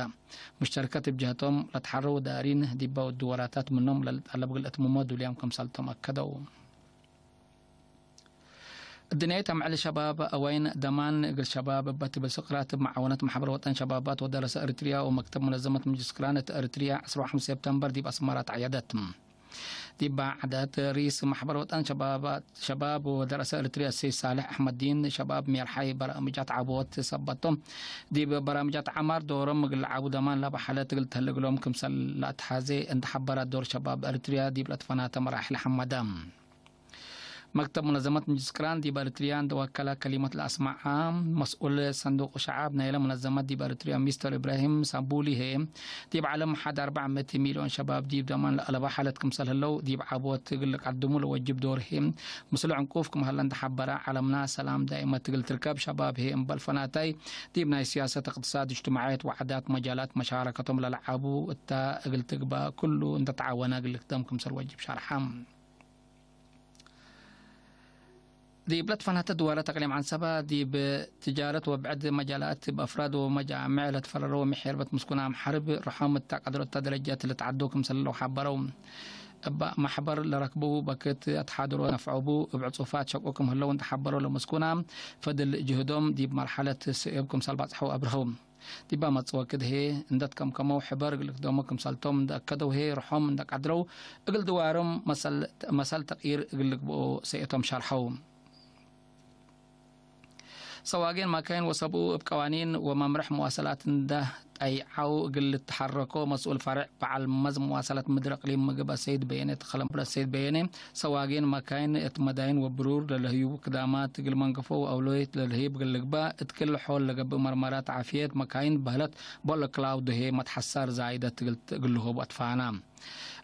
ሙሽተረከት እብ ጀህቶም ለተሐረው ዳሪን ዲበ ወዱ ወራታት ምኖም ለልጠለብ እግል እትምሞ ዱልያም ክምሰልቶም አከደው። እድንያይት አምዕል ሸባብ አዋይን ደማን እግል ሸባብ እበ ትብል ስቅራት እብ መዓወነት መሕበር ወጠን ሸባባት ወደረሰ ኤሪትርያ ወመክተብ ሙነዘመት ምጅስክራን እት ኤሪትርያ ዐስራ ወሐምስ ሴፕተምበር ዲብ አስመራ ተዐየደት። ዲባ ዐዳት ሪስ መሕበር ወጠን ሸባባት፣ ሸባብ ወደረሰ ኤሪትርያ ሰይድ ሳልሕ አሕመዲን፣ ሸባብ ሜርሓይ በርአምጃት ዐቦት ሰበቶም፣ ዲብ በርአምጃት ዐማር ዶሮም እግል ለዓቡ ደማን ለበ ሐለት እግል ተህል እግሎም ክምሰል ለአትሐዜ እንደ ሐበረ፣ ዶር ሸባብ ኤሪትርያ ዲብ ለትፈናተ መራሕል ሐመደ። መክተብ ሙነዘመት ምጅስክራን ዲብ ኤሪትርያ እንደ ወከለ ከሊመት ለአስመዐ፣ መስኡል ሰንዱቅ ሸዓብ ናይለ ሙነዘመት ዲብ ኤሪትርያ ሚስተር ኢብራሂም ሳምቡሊ ህዬ፣ ዲብ ዐለም ሐድ አርበዕ ምእት ሚልዮን ሸባብ ዲብ ደማን ለአለበ ሐለት ክምሰል ህለው፣ ዲብ ዐቦት እግል ልቀድሙ ለወጅብ ዶር ህዬ ምስሉ ዕንቁፍ ክም ሀለ እንደ ሐበረ፣ ዐለምና ሰላም ዳይመት እግል ትርከብ ሸባብ ህዬ እምበል ፈናታይ ዲብ ናይ ስያሰት፣ እቅትሳድ፣ እጅትማዕየት ወዓዳት መጃላት መሻረከቶም ለለዓቡ እተ እግል ትግባእ ክሉ እንደ ተዓወነ እግል ልክደም ክምሰል ወጅብ ሸርሐ። ዲብ ለትፈናተ ድዋለት አቅሊም ዐንሰበ፣ ዲብ ትጃረት ወብዕድ መጃላት እብ አፍራድ ወመጃምዕ ለትፈረረው ምሔርበት ምስኩናም ሐርብ ርሖም እተ ቀድሮ እተ ደረጀት ልትዐዶ ክምሰል ህለው ሐበረው። እበ መሕበር ለረክቡ በክት አትሓድሮ ነፍዖቡ እብ ዕጹፋት ሸቁ ክም ህለው እንደ ሐበረው ለምስኩናም ፈድል ጅህዶም ዲብ መርሐለት ስእብ ክምሰል ባጽሐው አብርሀው። ዲባ መጽወክድ ህዬ እንደ ትከምከመው ሕበር እግል ልክደሞ ክምሰልቶም እንደ አከደው ህዬ፣ ርሖም እንደ ቀድረው እግል ድዋሮም መሰል፣ መሰል ተቅይር እግል ልግብኦ ሰእቶም ሸርሐው። ሰዋጌን መካይን ወሰብኡ እብ ቀዋኒን ወመምርሕ መዋሰላት እንደ ጠይዐው እግል ልትሐረኮ መስኡል ፈርዕ በዐል መዝ መዋሰላት ምድር እቅሊም ምግብ አሰይድ በየነ ተከለ። አሰይድ በየነ፣ ሰዋጌን መካይን እት መዳይን ወብሩር ለለህዩ ክዳማት እግል መንገፎ ወአውሎየት ለልህይብ እግል ልግባእ፣ እት ክል ሖል ለገብእ መርመራት ዓፍየት መካይን በህለት ቦሎ ክላውድ ህዬ መትሐሳር ዛይደት እግል ልሆቡ አትፋና።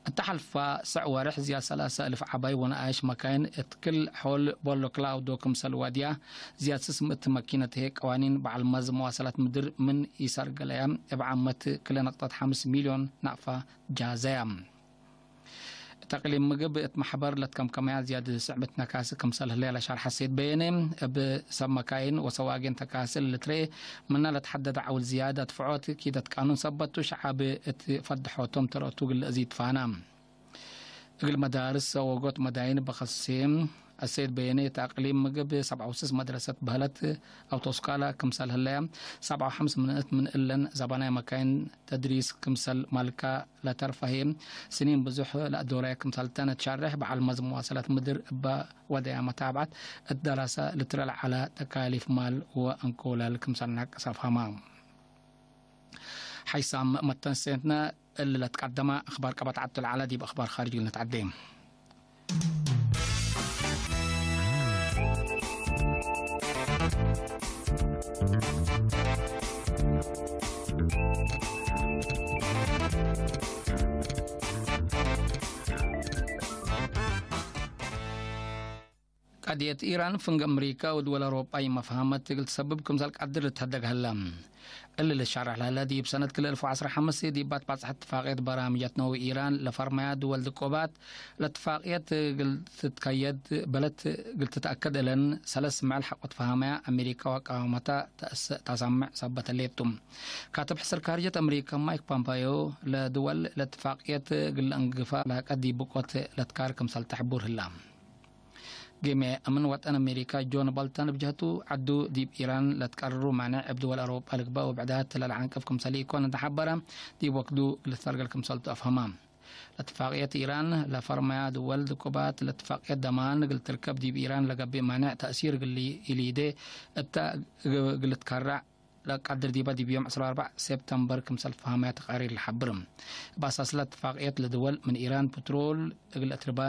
እተ ሐልፋ ሰዕ ወርሕ ዝያድ ሰላሰ እልፍ ዐባይ ወነኣይሽ መካይን እት ክል ሖል ቦሎ ክላውዶ ክምሰል ዋድያ፣ ዝያድ ስስ ምእት መኪነት ህዬ ቀዋኒን በዐል መዝ መዋሰላት ምድር ምን ኢሰርገለያ፣ እብ ዓመት ክለ ነቅጠት ሐምስ ሚልዮን ናቅፋ ጃዘያ። እት አቅሊም ምግብ እት መሕበር ለትከምከመያ ዝያድ ስዕብት ነካሲ ክምሰል ህለ ለሸርሐ ሰይድ በየነ፣ እብ ሰብ መካይን ወሰዋጌን ተካሲ ለልትረኤ ምነ ለትሐደደ ዐውል ዝያድ አድፍዖት ኪደት ቃኑን ሰበት ቱ፣ ሸዐብ እት ፈድሖቶም ተረቱ እግል ለአዚድ ፋና። እግል መዳርስ ወጎጥ መዳይን በኸሴ፣ አሰይድ በየነ እት አቅሊም ምግብ ሰብዓ ወስስ መድረሰት በህለት አውቶስካላ ክምሰል ህለያ፣ ሰብዓ ወሐምስ ምንእት ምን እለን ዘባናይ መካይን ተድሪስ ክምሰል ማልካ ለተርፈ ህዬ፣ ስኒን ብዙሕ ለአዶላየ ክምሰልተን ትሸሬሕ፣ በዐል መዝ መዋሰላት ምድር እበ ወደያ መታብዐት እት ደራሰ ልትረል ዐለ ተካሊፍ ማል ወእንኮላል ክምሰል ናቅስ አፍሀማ። ሐይሳም መተንሴትነ እሊ ለትቀደመ አኽባር ቀበት ዐቱ ለዐለ ዲብ አኽባር ካርጅ እግል ነትዐዴ። ቀድየት ኢራን ፍንግ አምሪካ ወድወል አውሮጳ ኢመፍሀመት እግል ትሰብብ ክምሰል ቀድር ልትሀደግ ሀለ። እሊ ልሻረሕ ለሀለ፣ ዲብ ሰነት ክልኤ አልፍ ወዐስር ወሐምስ ዲብ ባጽሐት እትፋቅየት በራምጀት ነው ኢራን ለፈርመያ ድወል ድቆባት ለእትፋቅየት እግል ትትከየድ በለት እግል ትትአከድ እለን ሰለስ ምዕል ሐቆ ትፈሀመያ፣ አሜሪካ ወአቃወመታ ተአስ-፣ ተአሳምዕ ሰበት ህሌቱ። ካትብ ሕስር ካርጀት አሜሪካ ማይክ ፖምፓዮ፣ ለድወል ለእትፋቅየት እግል ለአንግፋ ላቀ ዲብ ብቆት ለትካር ክምሰል ተሕቡር ህላ። ጌምየ አምን ወጠን አሜሪካ ጆን ቦልተን እብ ጀህቱ፣ ዐዱ ዲብ ኢራን ለትቀርሩ ማንዕ እብ ድወል አውሮጳ ልግበእ ወብዕዳት ለለዐንቅፍ ክምሰል ኢኮን እንተ ሐበረ፣ ዲብ ወክዱ ልትፈርገል ክምሰልቱ አፍሀማ። ለእትፋቅየት ኢራን ለፈርመያ ድወል ድቁባት ለእትፋቅየት ደማን እግል ትርከብ ዲብ ኢራን ለገብእ ማንዕ ተእሲር እግል ኢሊዴ እተ እግል ትከረዕ ለቀድር ዲበ ዲብ ዮም ዕስራ ወአርበዕ ሴፕተምበር ክምሰል ፈሀመያ ተቃሪር ለሐብር። እብ አሳስለ እትፋቅየት ለድወል ምን ኢራን ፕትሮል እግል አትርባ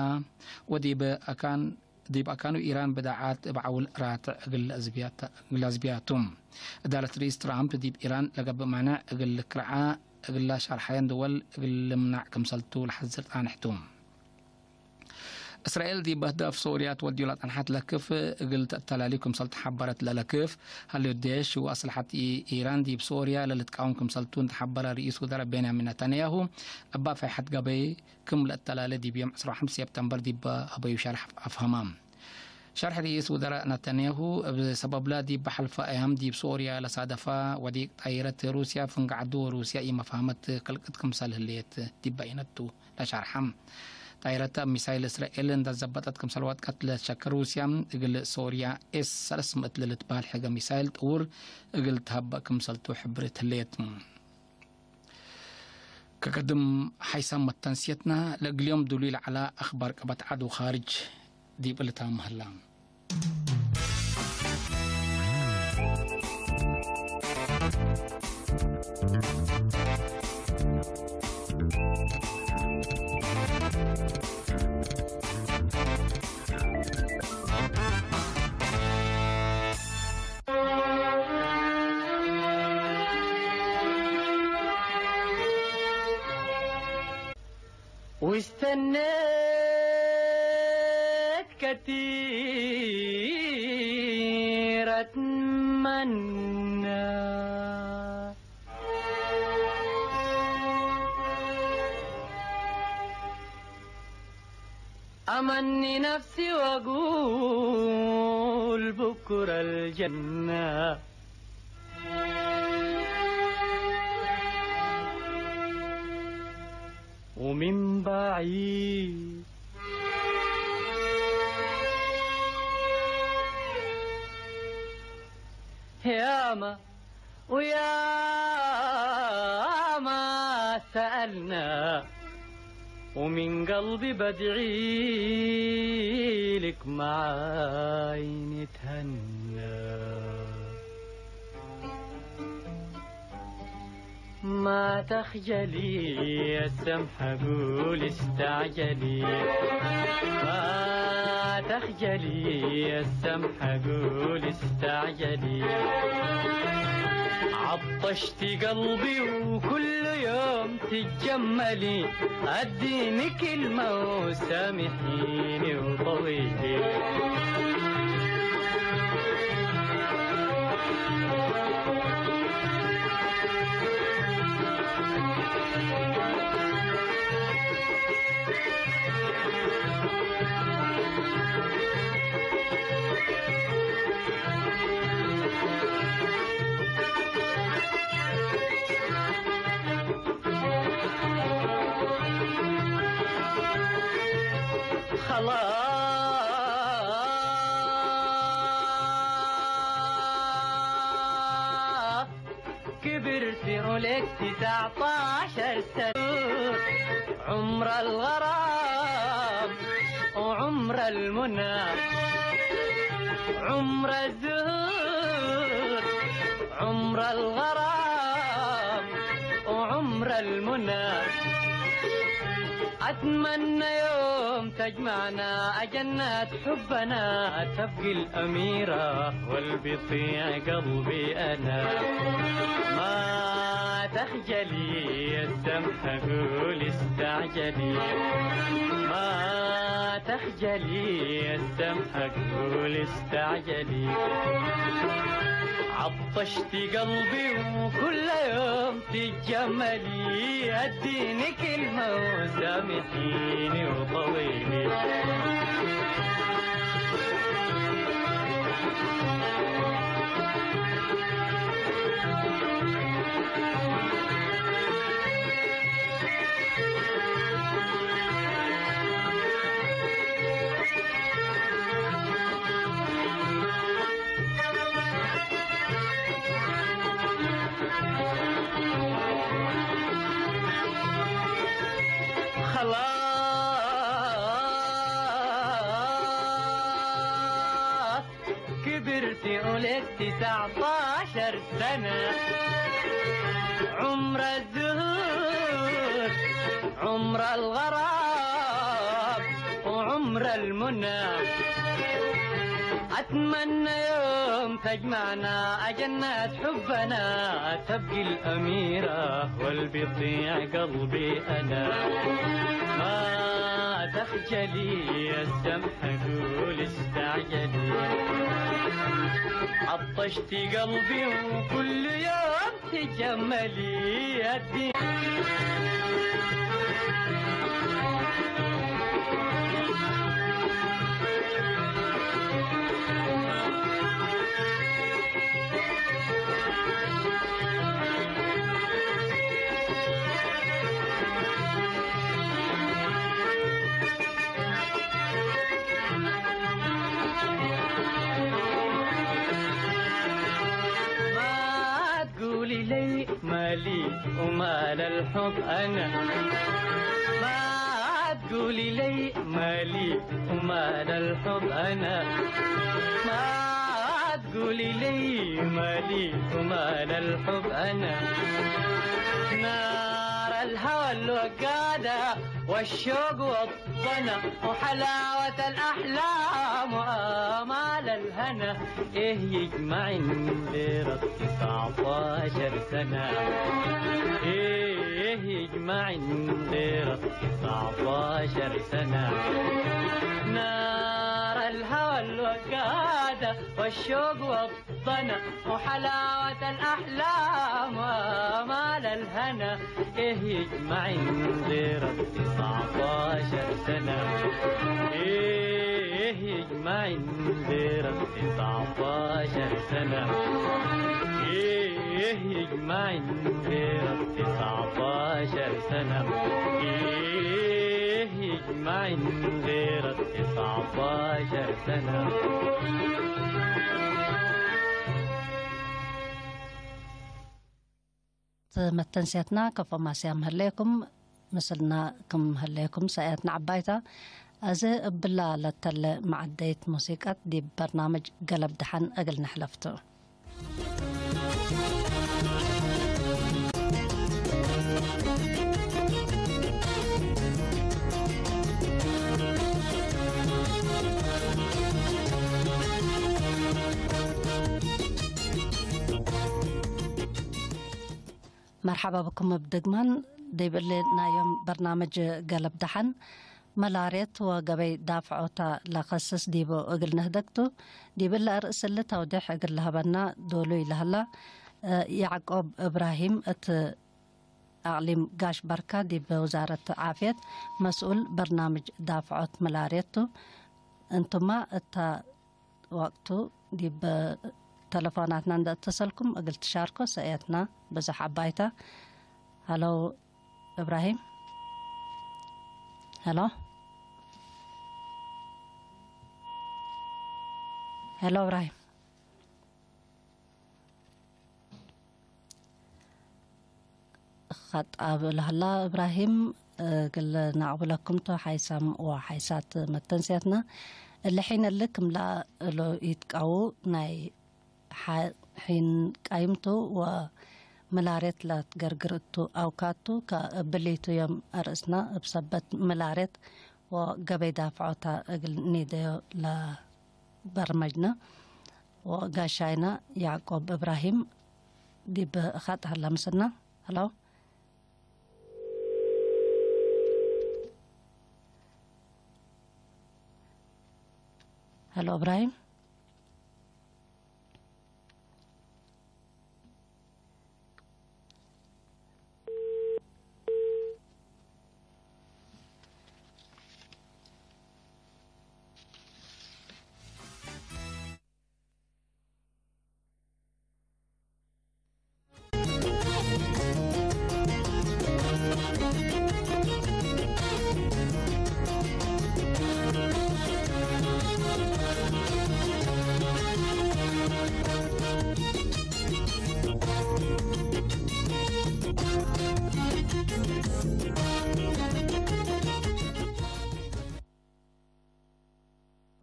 ወዲብ አካን፣ ዲብ አካኑ ኢራን ብዳዓት እብ ዐውል ራትዕ እግል ለአዝብያተ-፣ እግል ለአዝብያቱ። እዳለት ርኢስ ትራምፕ ዲብ ኢራን ለገብእ ማንዕ እግል ልክርዓ እግላ ሻርሐየን ድወል እግል ልምናዕ ክምሰልቱ ለሐዝር ጣንሕቱ። እስራኤል ዲብ አህዳፍ ሶርያ ትወድዩ ለጸንሐት ለክፍ እግል ተአተላልዩ ክምሰል ተሐበረት። ለለክፍ ሀልዩ ዴሽ ወአስለሐት ኢ-፣ ኢራን ዲብ ሶርያ ለልትቃወም ክምሰልቱ እንተሐበረ ርኢስ ውዘራእ ቤንያሚን ነታንያሁ፣ እባ ፋይሐት ገበይ ክም ለአተላሌ ዲብ ዮም ዕስራ ወሐምስ ሴፕተምበር ዲብ ሀበዩ ሸርሕ አፍሀማ። ሸርሕ ርኢስ ውዘራእ ነታንያሁ፣ እብ ሰበብለ ዲብ ሐልፈ አያም ዲብ ሶርያ ለሳደፈ ወዲቅ ጣይረት ሩስያ ፍንገ ዐዱ ወሩስያ ኢመፍሀመት ክልቅት ክምሰል ህሌት ዲብ በይነቱ። ለሻርሐ። ጣይረተ እብ ሚሳይል እስራኤል እንደ ዘበጠት ክምሰል ወድቀት ለትሸክ ሩስያ፣ እግል ሶርያ ኤስ ሰለስ ምእት ለልትበህል ሕገ ሚሳይል ጥውር እግል ተሀበእ ክምሰልቱ ሕብርት ህሌት። ከቅድም ሐይሳም መተንስየትና ለእግል ዮም ዱሉይ ለዐለ አኽባር ቀበት ዐድ ወኻርጅ ዲብ ልታመ ህላ። واستنيت كتير أتمنى، أمني نفسي وأقول بكرة الجنة. ومن بعيد ياما وياما سألنا، ومن قلبي بدعي لك معاي نتهنى. ما تخجلي يا السمحة، قولي استعجلي. ما تخجلي يا السمحة، قولي استعجلي. عطشتي قلبي وكل يوم تتجملي، اديني كلمة وسامحيني وطويلي. خلاص كبرت ولك تسعتاشر سنة. عمر الغرام وعمر المنى، عمر الزهور، عمر الغرام وعمر المنى. أتمنى يوم تجمعنا أجنة حبنا، تبقي الأميرة والبيض يطيع قلبي أنا. ما تخجلي يا السمحة، قولي استعجلي. ما تخجلي يا السمحة، قولي استعجلي. عطشتي قلبي وكل يوم تتجملي، اديني كلمة وسامحيني وطوليني. خلاص كبرت ولك تسعتاشر سنة. عمر الزهور، عمر الغرام، وعمر المنى. أتمنى يوم تجمعنا أجنة حبنا، تبقي الأميرة والبيض يطيع قلبي أنا. ما تخجلي يا السمحة، قولي استعجلي. عطشتي قلبي وكل يوم تجملي يدي. ما تقولي لي مالي ومال الحب أنا. ما تقولي لي مالي ومال الحب أنا. ما تقولي لي مالي ومال الحب أنا. نار الهوى الوقادة والشوق والطمع وحلاوة الأحلام وآمال الهنا. إيه يجمعن غير تسعتاشر سنة؟ إيه يجمعن غير تسعتاشر سنة؟ نار الهوى الوقادة والشوق والطمع وحلاوة الأحلام وآمال الهنا. إيه يجمعن غير تسعتاشر سنة؟ إيه يجمعن غير تسعتاشر سنة؟ إيه يجمعن غير تسعتاشر سنة؟ إيه يجمعن غير تسعتاشر سنة؟ መተንስየትና ከፎ ማስያም ህሌኩም፣ ምስልና ክም ህሌኩም ሰእየትና ዐባይታ። አዜ እብላ ለተለ መዐደይት ሙሲቀት ዲብ በርናምጅ ገለብ ደሐን እግል ንሕለፍ ቱ። መርሐባ ብኩም እብ ድግማን። ዲብ እሊ ናይ ዮም በርናምጅ ገለብ ደሐን፣ መላርየት ወገበይ ዳፍዖታ ለከስስ ዲቡ እግል ንህደግ ቱ። ዲብ እሊ አርእስ እሊ ተውዴሕ እግል ለሀበና ዶሉይ ለሀላ፣ ያዕቆብ እብራሂም እት አቅሊም ጋሽ በርካ ዲብ ውዛረት ዓፍየት መስኡል በርናምጅ ዳፍዖት መላርየት ቱ። እንቱማ እታ ወቅቱ ዲብ ተለፎናትና እንደ እተሰልኩም እግል ትሻርኮ ሰእየትና ብዙሕ ዐባይታ። ሀሎ እብራሂም። ሀሎ። ሄሎ እብራሂም። ኸጣብ ለህላ እብራሂም፣ እግል ነአቅብለኩም ቱ ሓይሳም ወሓይሳት መተንስያትና። እሊ ሒን እሊ ክምላ እሉ ኢትቃዉ ናይ ሐ-፣ ሒን ቃይምቱ ወመላሬት ለትገርግር እቱ አውካቱ ከእብሊቱ ዮም አርእስና እብ ሰበት መላሬት ወገበይ ዳፍዖታ እግል ኒደዮ ለበርመጅነ ወጋሻይነ ያዕቆብ እብራሂም ዲብ ኸጥ ሀለ ምስልና። ሀሎ። ሀሎ እብራሂም።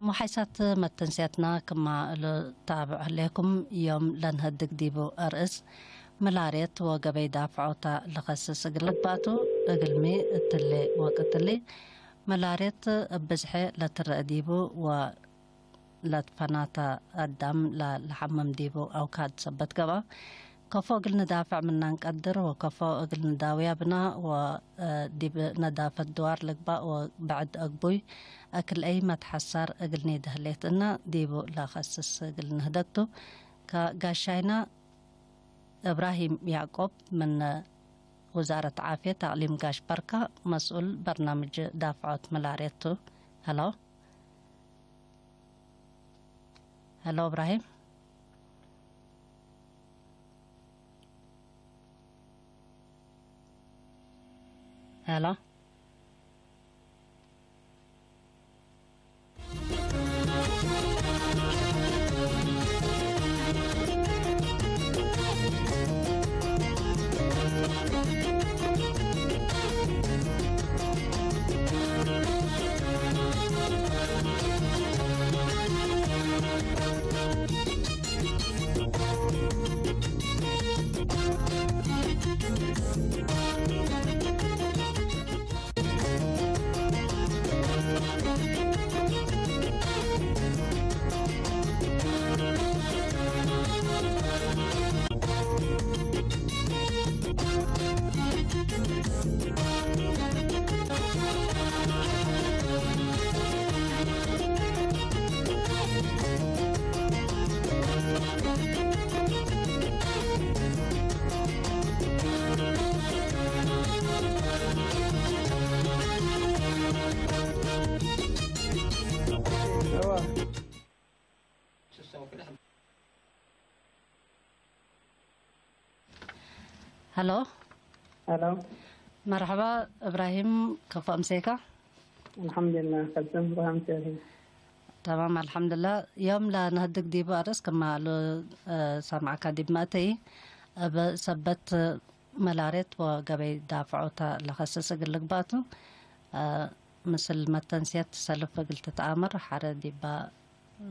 ሙሓይሳት መተንስያትና ክማ እሉ ታብዕ ህሌኩም፣ ዮም ለንሀድግ ዲቡ አርእስ መላርየት ወገበይ ዳፍዖታ ለኸስስ እግል ልግባቱ፣ እግልሚ እትሊ ወቅትሊ መላርየት እብ ብዝሐ ለትረአ ዲቡ ወ ለትፈናተ አዳም ለለሐምም ዲቡ አውካድ ሰበት ገብአ። ከፎ እግል ንዳፍዕ ምና እንቀድር ወከፎ እግል ንዳውያ ብና ወዲብ ነዳፈት ድዋር ልግባእ ወበዕድ አግቡይ አክል አይ መትሐሳር እግል ኒደህሌት እና ዲቡ ለከስስ እግል ንህደግቱ። ከጋሻይና እብራሂም ያዕቆብ ምን ውዛረት ዓፍየት አቅሊም ጋሽ በርካ መስኡል በርናምጅ ዳፍዖት መላርየት ቱ። ሀሎ። ሄሎ እብራሂም። ሄሎ። ሀሎ። ሀሎ። መርሐባ እብራሂም፣ ከፎ አምሴካ? አልሐምዱሊላህ፣ ከልተም ብርሃም ሴፊ። ተማም፣ አልሐምዱሊላህ። ዮም ለነህድግ ዲቡ አርእስ ክማ እሉ፣ እ፣ ሰምዐካ ዲብ መእተይ፣ እብ ሰበት መላሬት ወገበይ ዳፍዖታ ለኸስስ እግል ልግባቱ፣ እ፣ ምስል መተንስየት ሰልፍ እግል ትትአመር ሐረ ዲባ፣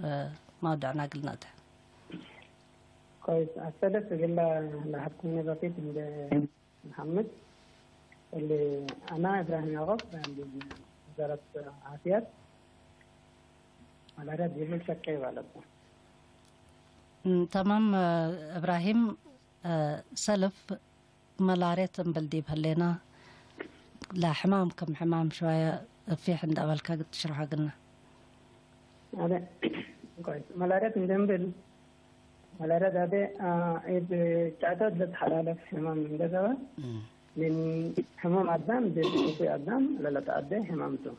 እ፣ መውድዕና እግል ነአቴ። ኮይስ፣ አሰለፍ እግለ ለሀብኩኒ በፊት እንደ መሐመድ፣ እሊ አና እብራሂም ያቆብ፣ እንደ ወዛረት ዓፍየት፣ መላርየት ዲቡ ሸቄ ባለቡ። እም፣ ተማም፣ እ፣ እብራሂም፣ እ፣ ሰልፍ መላርየት እምብል ዲብ ህሌና፣ ለሕማም ክም ሕማም ሸዋየ እፊሕ እንደ አበልካ ትሽረሖ ግና። አለ፣ ኮይስ፣ መላርየት እንደ እምብል፣ መላርየት አቤ፣ አ፣ እብ ጫቶት ለተሐላለፍ ሕማም እንደ ዘበ፣ እም። ምን ሕሙም አዳም ዲብ እኩይ አዳም ለለተአዴ ሕማም ቱ።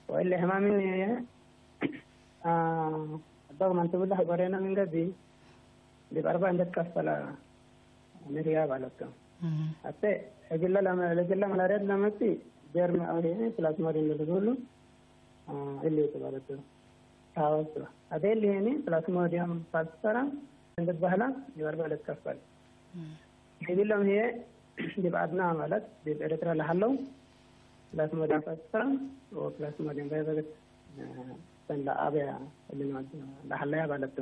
ወእሊ ሕማም እኒ፣ አ፣ አዳም አንቱ ብለህ ጎሬና ምን ገብእ፣ ዲብ አርበዕ እንደ ትከፈለ ንርያ ባለቱ። እም። አቴ እግለ ለመ-፣ ለእግለ መላርየት ለመጽእ ጀርም አው ፕላዝሞዲየም ለልብሉ፣ አ፣ እሊ ቱ ባለቱ። ታወሱ። አቤል ይሄኒ ፕላስሞዲየም ፋልሲፈረም እንድትበህላ ዲብ አርበዕ ልትከፈል። እም። ዲብሎም ህዬ ዲብ አድና ማለት ዲብ ኤረትርያ ለሀለው ፕላስሞዲየም ፋልሲፈረም ወፕላስሞዲየም ቫይቨገስ፣ እ፣ ሰን ለአበያ እሊ ለሀለያ ባለቱ።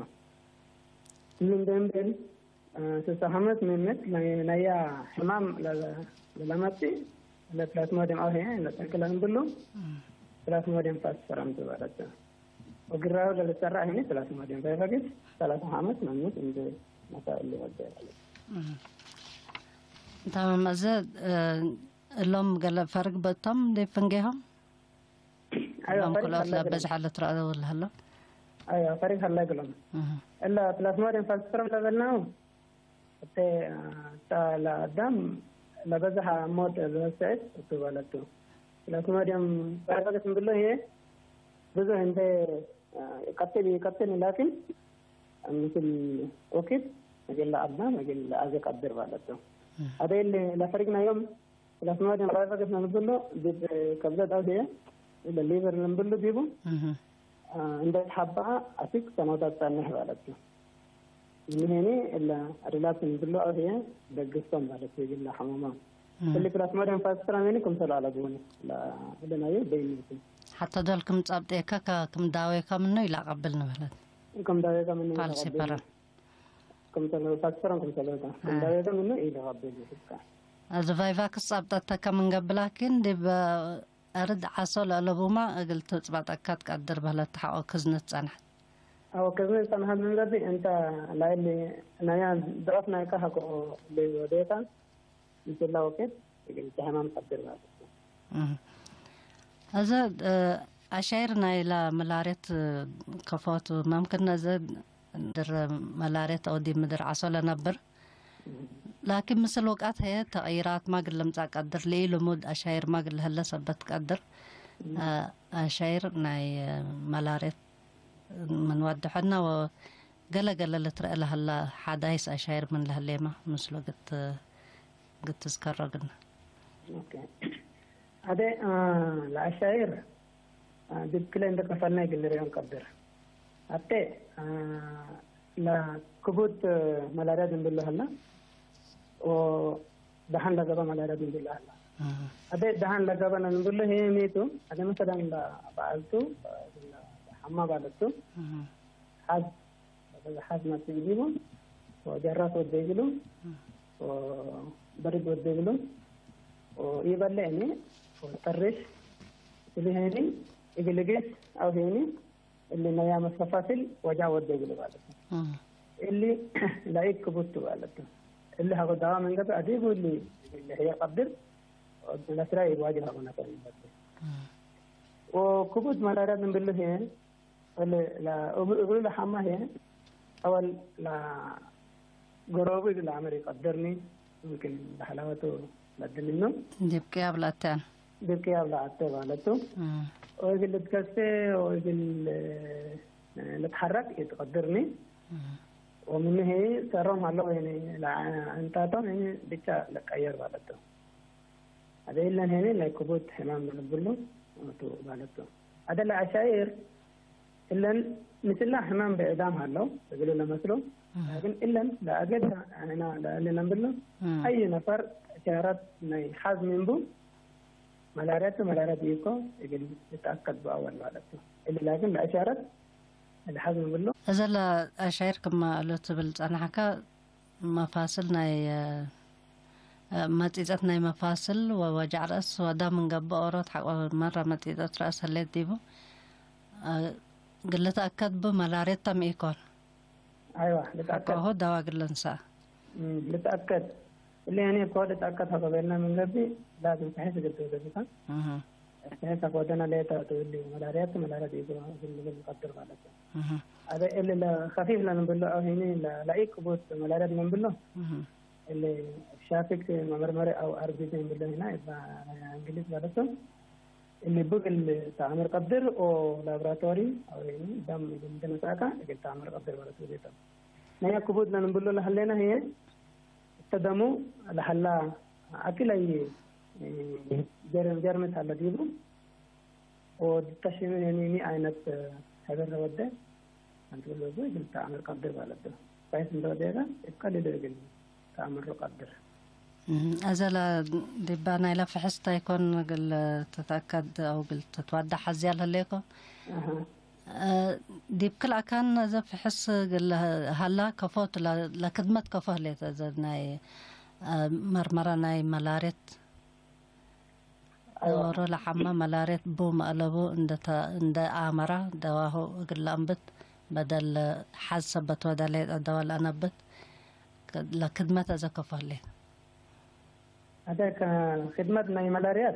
ምን ደንቤል እ፣ ስሳ ሐመት ምምት ናይ-፣ ናያ ሕማም ለ-፣ ለለመጽእ ለፕላስሞዲየም አውሄ ለጠንክለን ብሉ እም። ፕላስሞዲየም ፋልሲፈረም ትበለት። ወግራው ለልሰራ ህኒ ፕላስሞዲየም ቫይረግስ ሰላሳ ሐመት ምምት እንድ መሳእል ወደ ያለ። እም። ታማም። እዘ፣ እ፣ እሎም ገለ ፈርግ በቶም እንዴ ፍንጌሆም? አይዋ፣ እሎም ፈሪግ ክልኦት ሀላ ለበዝሐ ግሎም። ለትረአ ወለሀሎ? አይዋ፣ ፈሪግ ሀላ ግሎም። እህ። እለ ፕላስሞዲየም ፋልሲፈረም ለበልናው፣ እተ፣ አ፣ ታ ለአዳም ለበዝሐ ሞት ለበሰዕት እቱ በለቱ። ፕላስሞዲየም ቫይረስ እንብሎ ህዬ ብዙ እንተ፣ አ፣ ይቀትል፣ ይቀትል፣ ላኪን ምስል ወኪት እግል ለአዳም እግል ለአዜ ቀድር በለቱ። እህ። አደ እለ ለፈሪግ ናዮም ፕላስሞዲየም ቫይረስ ለንብሎ ዲብ ከብዘት አውድየ፣ እለ ሊቨር ለንብሎ ዲቡ፣ እህ። አ፣ እንዴ ተሐበአ አሲክ ሰኖታት ጸንሕ ባለቱ። ምን ሄኒ እለ አድላት ለንብሎ አውድየ ደግስቶም ባለቱ፣ እግል ለሐመማ። እህ። እሊ ፕላስሞዲየም ፋልሲፈረም ሄኒ ክምሰል አለቡኒ፣ ለ-፣ እለ ናዩ በይኒቱ። ሐተ ዶል ክም ጸብጤከ ከ-፣ ክም ዳዌከ ምኑ ኢለአቀብል ንብለት። ክም ዳዌከ ምኑ ኢለአቀብል። ፋልሲፈረም። ክምሰል ፋክተሮም ክምሰል ወጣ። አ። እንዳወገ ምኑ ኢለቀብል ይፍካ። እዚ ቫይቫክስ ጸብጠተከ ምን ገብእ ላኪን ዲብ አርድ ዐሶ ለአለቡማ እግል ትጽበጠከ ትቀድር በህለት ተሐቆ ክዝነት ጸንሐት። አዎ፣ ክዝነት ጸንሐት ምን ገብእ እንተ ላይል ናያ ድዕፍ ናይከ ሐቆ ወዴታ ምስላ ወኬት እግል ተሐማም ቀድር ማለት ነው። እህ። አዘ፣ እ፣ አሻይር ናይላ መላርየት፣ እ፣ ከፎቱ መምክን ነዘ ድር መላርየት አው ዲብ ምድር ዐሶ ለነብር። እህ። ላኪን ምስል ወቃት ህዬ ተቅይራት ማ እግል ልምጻእ ቀድር፣ ለኢልሙድ አሻይር ማ እግል ለህለ ሰበት ቀድር። እህ። አ-፣ አሻይር ናይ መላርየት ምን ወድሐና ወገለ ገለ ልትረአ ለሀላ ሐዳይስ አሻይር ምን ለህሌመ ምስሉ ግት፣ ግት ትዝከሮ ግና። ኦኬ። አደ፣ አ፣ ለአሻይር፣ አ፣ ዲብ ክለ እንደ ከፈልነ እግል ንርእዮም ቀድር። አቴ፣ አ፣ ለክቡድ መላርያ ዝም ብሎ ሀላ፣ ወደሐን ለገበ መላርያ ዝም ብሎ ሀላ። አሃ። አደ ደሐን ለገበ ነን ብሎ ሄ ሜቱ፣ አደ መሰለን ለበዓልቱ፣ ለሐማ ባለቱ፣ አሃ። ሐዝ ሐዝ ናት እግሉ፣ ወጀራስ ወዴ እግሉ፣ እም። ወበርድ ወዴ እግሉ፣ ወኢበልዕ እኔ፣ ወጠርሽ፣ እሊ ሄኒ፣ እግል ጌስ አው ሄኒ፣ እሊ ነያ መፈሳስል ወጃ ወዴ እግሉ ማለት ነው። እም። እሊ ላኢክ ክቡት ማለት ነው። እሊ ሀጎ ዳዋ መንገድ አዲቡ እሊ፣ እሊ ህየ ቀድር፣ ለስራይ ዋጅብ ሀጎ ነፈር ይበል። እም። ወክቡት መላርያ ምን ብልህ እሊ ለ-፣ እብ-፣ እግሉ ለሐማ ህዬ፣ አወል ለገሮቡ እግል ለአምር ኢቀድርኒ፣ ሙምክን ለሐላወቱ ለድልኑ። ዲብ ቅያብ ለአተን። ዲብ ቅያብ ለአተ ማለቱ። እም። ወእግል ልትከሴ ወእግል ልትሐረክ ኢትቀድርኒ። እም። ወምኑ ህዬ ሰሮም ሀለው፣ ያኒ ለአንታቶም ህዬ ብቻ ለቀየር ማለቱ። አዜ እለን ሄኒ ለክቡድ ሕማም ለልብሉ ቱ ማለቱ። አደ ለአሻይር እለን ምስላ ሕማም ብዕዳም ሀለው እግሉ ለመስሎ፣ እህ። ላኪን እለን ለአገዳ አና ለእሊ ለንብሎ፣ እህ። አይ ነፈር እሻረት ናይ ሐዝ ምንቡ፣ መላርያቱ መላርያት ኢኮ እግል ልትአከድ በአወል ማለቱ። እሊ ላኪን ለእሻረት ለሐዝ ምንብሎ። እዘ ለአሻይር ክመ እሉ ትብል ጸናሕከ፣ መፋስል ናይ፣ እ፣ መጺጸት ናይ መፋስል ወወጃዕ ረእስ ወዳም እንገብእ ኦሮት ሐቆ መረ መጺጸት ረአስ ህሌት ዲቡ፣ እ፣ እግል ልትአከድ ቡ መላርየት ተም ኢኮን። አይዋ፣ ልትአከድ። ሐቆሁ ደዋ እግል ልንሰአ። እም፣ ልትአከድ። እሊ ያኒ እኮ ልትአከድ ሐቆ ቤልና ምን ገብእ ላዝም ተሐስ እግል ትወደብካ። እህ። ተሐስ ሐቆ ወደና ሌጠ ትውሊ መላርየት መላርየት ኢኮ እግል ልንቀድር ማለት ነው። እህ። አዜ እሊ ለከፊፍ ለንብሎ አው ሄኒ ለ-፣ ለኢክቡት መላርያት ለንብሎ፣ እህ። እሊ ሻክክ መመርመሪ አው አርቢት ለንብሎ ሄና እባ እንግሊዝ ማለት ነው። እሊ ብግል ተአምር ቀድር ኦ ላብራቶሪ አው ሄኒ ደም እግል ትነሳካ እግል ተአምር ቀድር ማለት ነው። ቤተም ነያ ክቡት ለንብሎ ለሀሌና ህዬ እተ ደሙ ለሀላ አክል አይ ጀርም፣ ጀርምስ ሀለ ዲቡ ወድተሽምን ሄኒ ሚ አይነት ሐበረ ወደ አንተ ለቡ እግል ተአምር ቀድር ማለት ነው። ባይስ እንደ ወደጋ እቀልሎ እግል ተአምር ቀድር። እም፣ አዘ ለ-፣ ዲባ ናይለ ፍሕስ ታይ ኮን እግል ትትአከድ አው እግል ትትወደሕ ሐዝያል ህሌኮ? አሃ። እ፣ ዲብ ክል አካን አዘ ፍሕስ እግል ሀላ ከፎት ለ-፣ ለክድመት ከፎ ህሌት አዘ ናይ፣ እ፣ መርመራ ናይ መላርየት። አይዋ። ዶሮ ለሐመ መላርየት ቡም አለቡ እንደ ተ-፣ እንደ አመራ ደዋሁ እግል ለአንብት በደል ሐዝ ሰበት ወደ ሌጠ ደዋ ለአነብት ከ-፣ ለክድመት አዘ ከፎ ህሌት። አተ ከክድመት ናይ መላርያት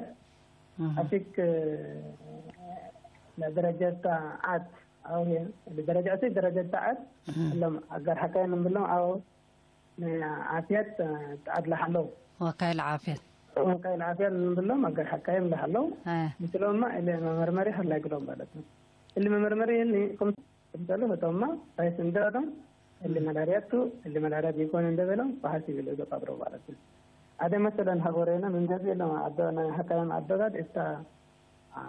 እህ። አስክ ለደረጀት ዐድ አው ለደረጃ አስክ ደረጀት ዐድ እህ። እሎም አጋር ሐካይም እንብሎም አው ናይ ዓፍየት ዐድ ለሀለው ወካይል ዓፍየት። ወካይል ዓፍየት እንብሎም አጋር ሐካይም ለሀለው አ። ምስሎማ እለ መመርመሪ ሀላይ ግሎም ማለት ነው። እሊ መመርመሪ እኒ ክም ክምሰሉ ህቶምመ ራይስ እንዴ ወደው፣ እሊ መላርያቱ፣ እሊ መላርያ ዲኮን እንዴ ቤለው፣ ፈሐስ ይብል እብ ቀብሮ ማለት ነው። አደ መሰለን ሀጎሬነ ምን ገብእ ለ አዶ ናይ ሐካይም አዶ ጋድ እታ፣ አ፣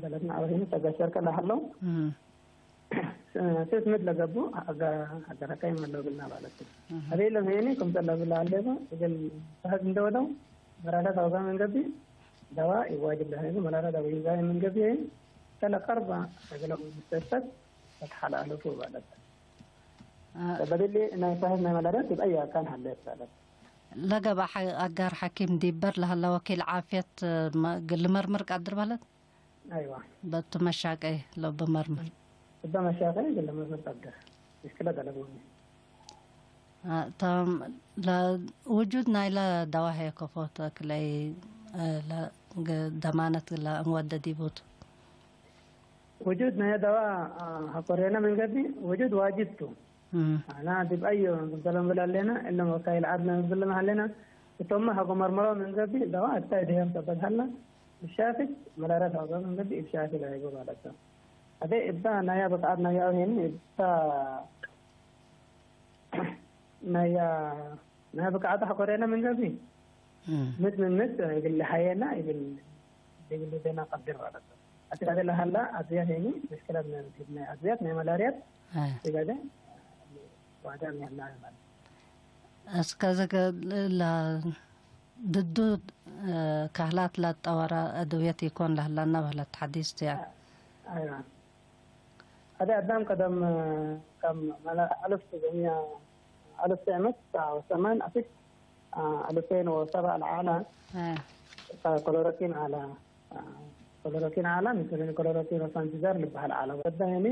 በለትና አውሂኑ ተገሸርከ ለሀለው፣ እም። ስ-፣ ስስ ምድ ለገቡ አጋ-፣ አገር ሐካይም አለው ብልና ማለት ነው። እም። አቤ ለም ሄኒ ክምሰለ ብላ አሌበ፣ እግል ፈሐስ እንዴ ወደው፣ መላርያ ታውጋ ምን ገብእ፣ ደዋ ይዋጅብ ለሀይቡ፣ መላርያ ደዋ ይዛ ምን ገብእ፣ ከለ ቀርባ፣ እግለ ሙስተሽፈት፣ ፈትሐ ለአለፉ ባለት። አ፣ በደሌ ናይ ሳህል ናይ መላርያት እብ አይ አካን ሀለ ይትሳለት። ለገብአ ሐ-፣ አጋር ሐኪም ዲብ በር ለሀለ ወኪል ዓፍየት፣ እ፣ መ-፣ እግል ልመርምር ቀድር ባለት? አይዋ። በቱ መሻቀይ ለቡ መርምር። እበ መሻቀይ እግል ልመርምር ቀድር። ምሽክለ ደለቡኒ። አ፣ ተም፣ ለውጁድ ናይለ ደዋ ህዬ ከፎ ተክለይ፣ እ፣ ለ-፣ ግ-፣ ደማነት ለእንወደ ዲቡቱ። ውጁድ ናይ ደዋ፣ አ፣ ሐቆሬነ ምን ገብእ፣ ውጁድ ዋጅብ ቱ። እም። አና ዲብ አዩ ክምሰሎም ብላለነ፣ እሎም ወካይል ዐድነ እብልም ሀሌነ፣ እቶምመ ሐቆ መርመሮ ምን ገብእ፣ ደዋ እታይ ድሄም ሰበት ሀላ፣ እብ ሻፍግ መላርያት ሐቆ ምን ገብእ፣ እብ ሻፍግ ለሀይቦ ማለት ነው። አዜ እባ ናያ ብቅዓት ናያ አውሄኒ፣ እባ ናያ፣ ናያ ብቅዓት ሐቆሬነ ምን ገብእ፣ እም። ምት ምን ምት እግል ለሀየና እግል፣ እግል ልቤና ቀድር ማለት ነው። አቲ አዜ ለሀላ አዝያት ሄኒ፣ ምሽክለት ምን ዲብ ናይ አዝያት ናይ መላርያት አ። እገደ ዋዳ ምን ሀላ ማለት። እስከ ዘገ ለ-፣ ድዱ፣ እ፣ ካህላት ለአትጠወረ አድውየት ኢኮን ለህለነ በህለት ሐዲስ ቱ ያ። አይዋ። አደ አዳም ቀደም፣ እ፣ ከም መለ-፣ አልፍ ትስዕምያ፣ አልፍ ትስዕምያ ወሰማን አስክ፣ አ፣ አልፌን ወሰብዓ ለዐለ፣ እ። ከክሎሮኪን ዐለ፣ አ፣ ክሎሮኪን ዐለ፣ ምስልን ክሎሮኪን ወፋንቲዘር ልበሀል ዐለ። ወደ ህኒ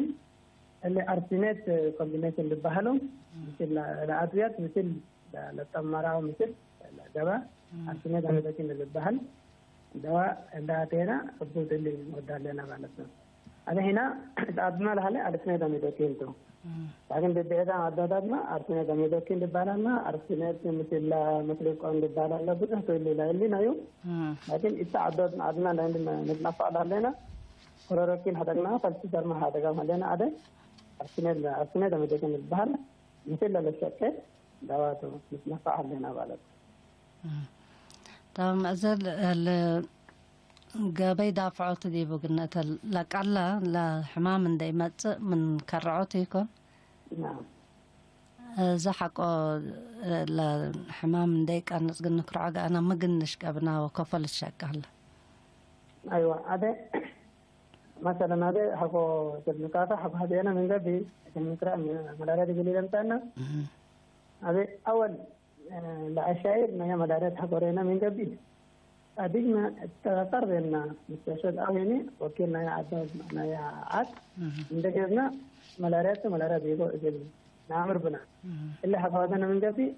እሊ አርሲኔት ኮምቢኔሽን ልበሀሉ፣ እ። ምስል ለ-፣ ለአድውየት ምስል ለ-፣ ለጠመራው ምስል ለገበ እም። አርሲኔት አሚዶኪን ልበሀል ደዋ እንደ አቴና እቡ እሊ ወዳለና ማለት ነው። አዜ ሂና አድማ ለሀለ አርሲኔት አሚዶኪን ቱ። እም። ላኪን ብብዕዳ አዳዳድማ አርሲኔት አሚዶኪን ልበሀል አለ፣ አርሲኔት ምስል ለመስሊቆን ልበሀል አለ፣ ብዙሕ ቱ እሊ ለእሊ ናዩ። እም። ላኪን እተ አዶት አድማ ለእንድ ንትነፋዕ ለሀሌና ክሎሮኪን ሀደግና፣ ፈልሲ ደርማ ሀደጋም ሀሌና አደ አርሲኔት፣ አርሲኔት አሚዶኪን ልበሀል ምስል ለለሸቄ ደዋቱ ንትነፋዕ ሀሌና ማለት። እም። ተማም፣ እዘ ለ-፣ ለ-፣ ገበይ ዳፍዖቱ ዲቡ ግነ እተ ለቀለ ለሕማም እንደ ኢመጽእ ምን ከረዖቱ ኢኮን? ናም። እዘ ሐቆ ለሕማም እንደ ኢቀንጽ ግን ንክርዖ ገአና ምግን ንሽቀብና ወከፎ ልትሸቀ ሀለ። አይዋ፣ አደ መሰለን አዜ ሐቆ እግል ንካፈ ሐቆ ሀዜነ ምን ገብእ፣ እግል ንክረዕ መላርያ እግል ኢለምጸአነ። እህ። አዜ አወል፣ እ፣ ለአሻይር ናይ መላርያት ሐቆሬነ ምን ገብእ፣ አድግመ እተ ቀርቤና ምስተሸድ አው ሄኒ ወኪል ናይ ዐድ፣ ናይ ዐድ እህ። እንደ ገብነ መላርያት መላርያ ቤጎ እግል ነአምር ብነ። እህ። እለ ሐቆ ሀዘነ ምን ገብእ፣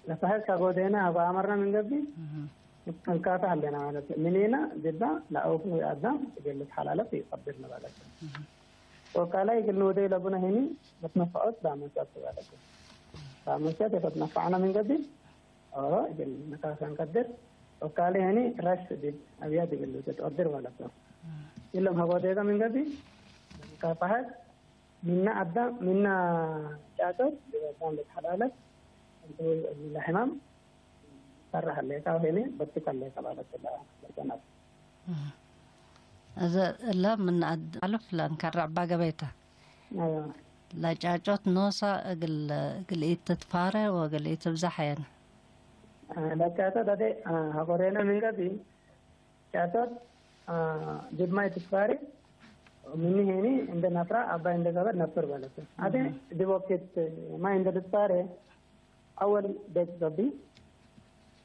ለፈሐስ ሐቆ ዴነ ሐቆ አመርነ ምን ገብእ፣ እህ። እንካተ ሀሌነ ማለት ምኔነ ዲባ ለአውኩ አዳም እግል ልትሐላለፍ ኢቀድርነ ማለት። እህ። ወካላይ እግል ንወደዩ ለቡነ ህኒ መትነፈዖት ዳመንሳት ትባለቱ። ዳመንሳት የፈትነፈዕነ ምን ገብእ፣ ኦሮ እግል ንካሰ እንቀድር። ወካላይ ህኒ ረሽ ዲብ አብያት እግል ልትቀድር ማለት ነው። እሎም ሀቦ ዴገ ምን ገብእ፣ ለምካፈሀት፣ ምነ አዳም፣ ምነ ጫጦት ዲብ አዳም ልትሐላለፍ፣ እንቱ ለሕማም ሰረህ ሀሌከ አው ሄኔ በትክ ሀሌከ ማለት ለ-፣ ለሰነት። እህ። እዘ እለ ምን አድ-፣ አልፍ ለእንከረ እባ ገበይተ። አዎ። ለጫጮት ኖሳ እግል፣ እግል ኢትትፋሬ ወእግል ኢትብዛሕ የን። አ፣ ለጫጮት አዴ፣ አ፣ ሀቆሬነ ምን ገብእ፣ ጫጮት፣ አ፣ ዲብ ማይ ትትፋሬ፣ ምን ሄኒ እንደ ነፍራ አባይ እንደ ገበር ነፍር በለቱ። አዴ እም። ዲብ ወቅት ማይ እንደ ትትፋሬ፣ አወል ቤት ገብእ፣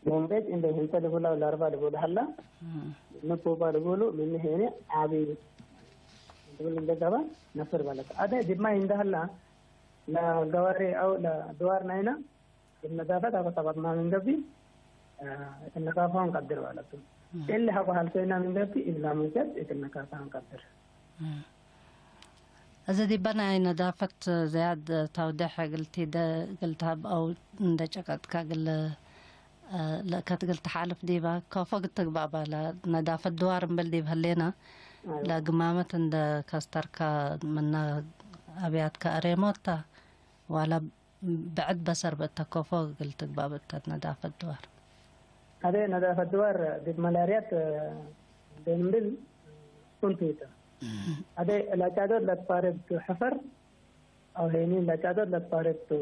ምን ቤት እንደ ህንተ ልቡላ ለአርባ ልቡላ ሀላ፣ እም። ንቡባ ልቡሉ ምን ሄኒ አቢ ልቡል እንደ ገባ ነፍር በለቱ። አዴ ዲብ ማይ እንደ ሀላ፣ ለገዋሬ አው ለድዋር ናይና፣ እብ ነዳፈት ሀቆ ጠበጥና ምን ገብእ፣ አ፣ እትነካፈሆ እንቀድር በለቱ። እም። እሊ ሀቆ ሀልፌና ምን ገብእ፣ እብ ላመንሸት እትነካፈሆ እንቀድር። እም። እዘ ዲበ ናይ ነዳፈት ዘያድ ተውዴሕ እግል ቲደ እግል ተሀብ አው እንደ ጨቀጥከ እግል፣ አ፣ ለእከት እግል ተሓልፍ ዲበ ከፎ እግል ትግባእ በለ። ነዳፈት ድዋር እምበል ዲብ ህሌነ፣ አዎ። ለግማመት እንደ ከስተርከ ምነ አብያትከ አሬሞት ተ፣ ዋላ ብዕድ በሰር ብእተ ከፎ እግል ትግባእ ብእተ ነዳፈት ድዋር። አዴ ነዳፈት ድዋር ዲብ መላርያት ደንብል ኩንቱ ይተ። እም። አዴ ለጫዶት ለትፋረድ ቱ ሕፈር አው ሄኒ ለጫዶት ለትፋረድ ቱ፣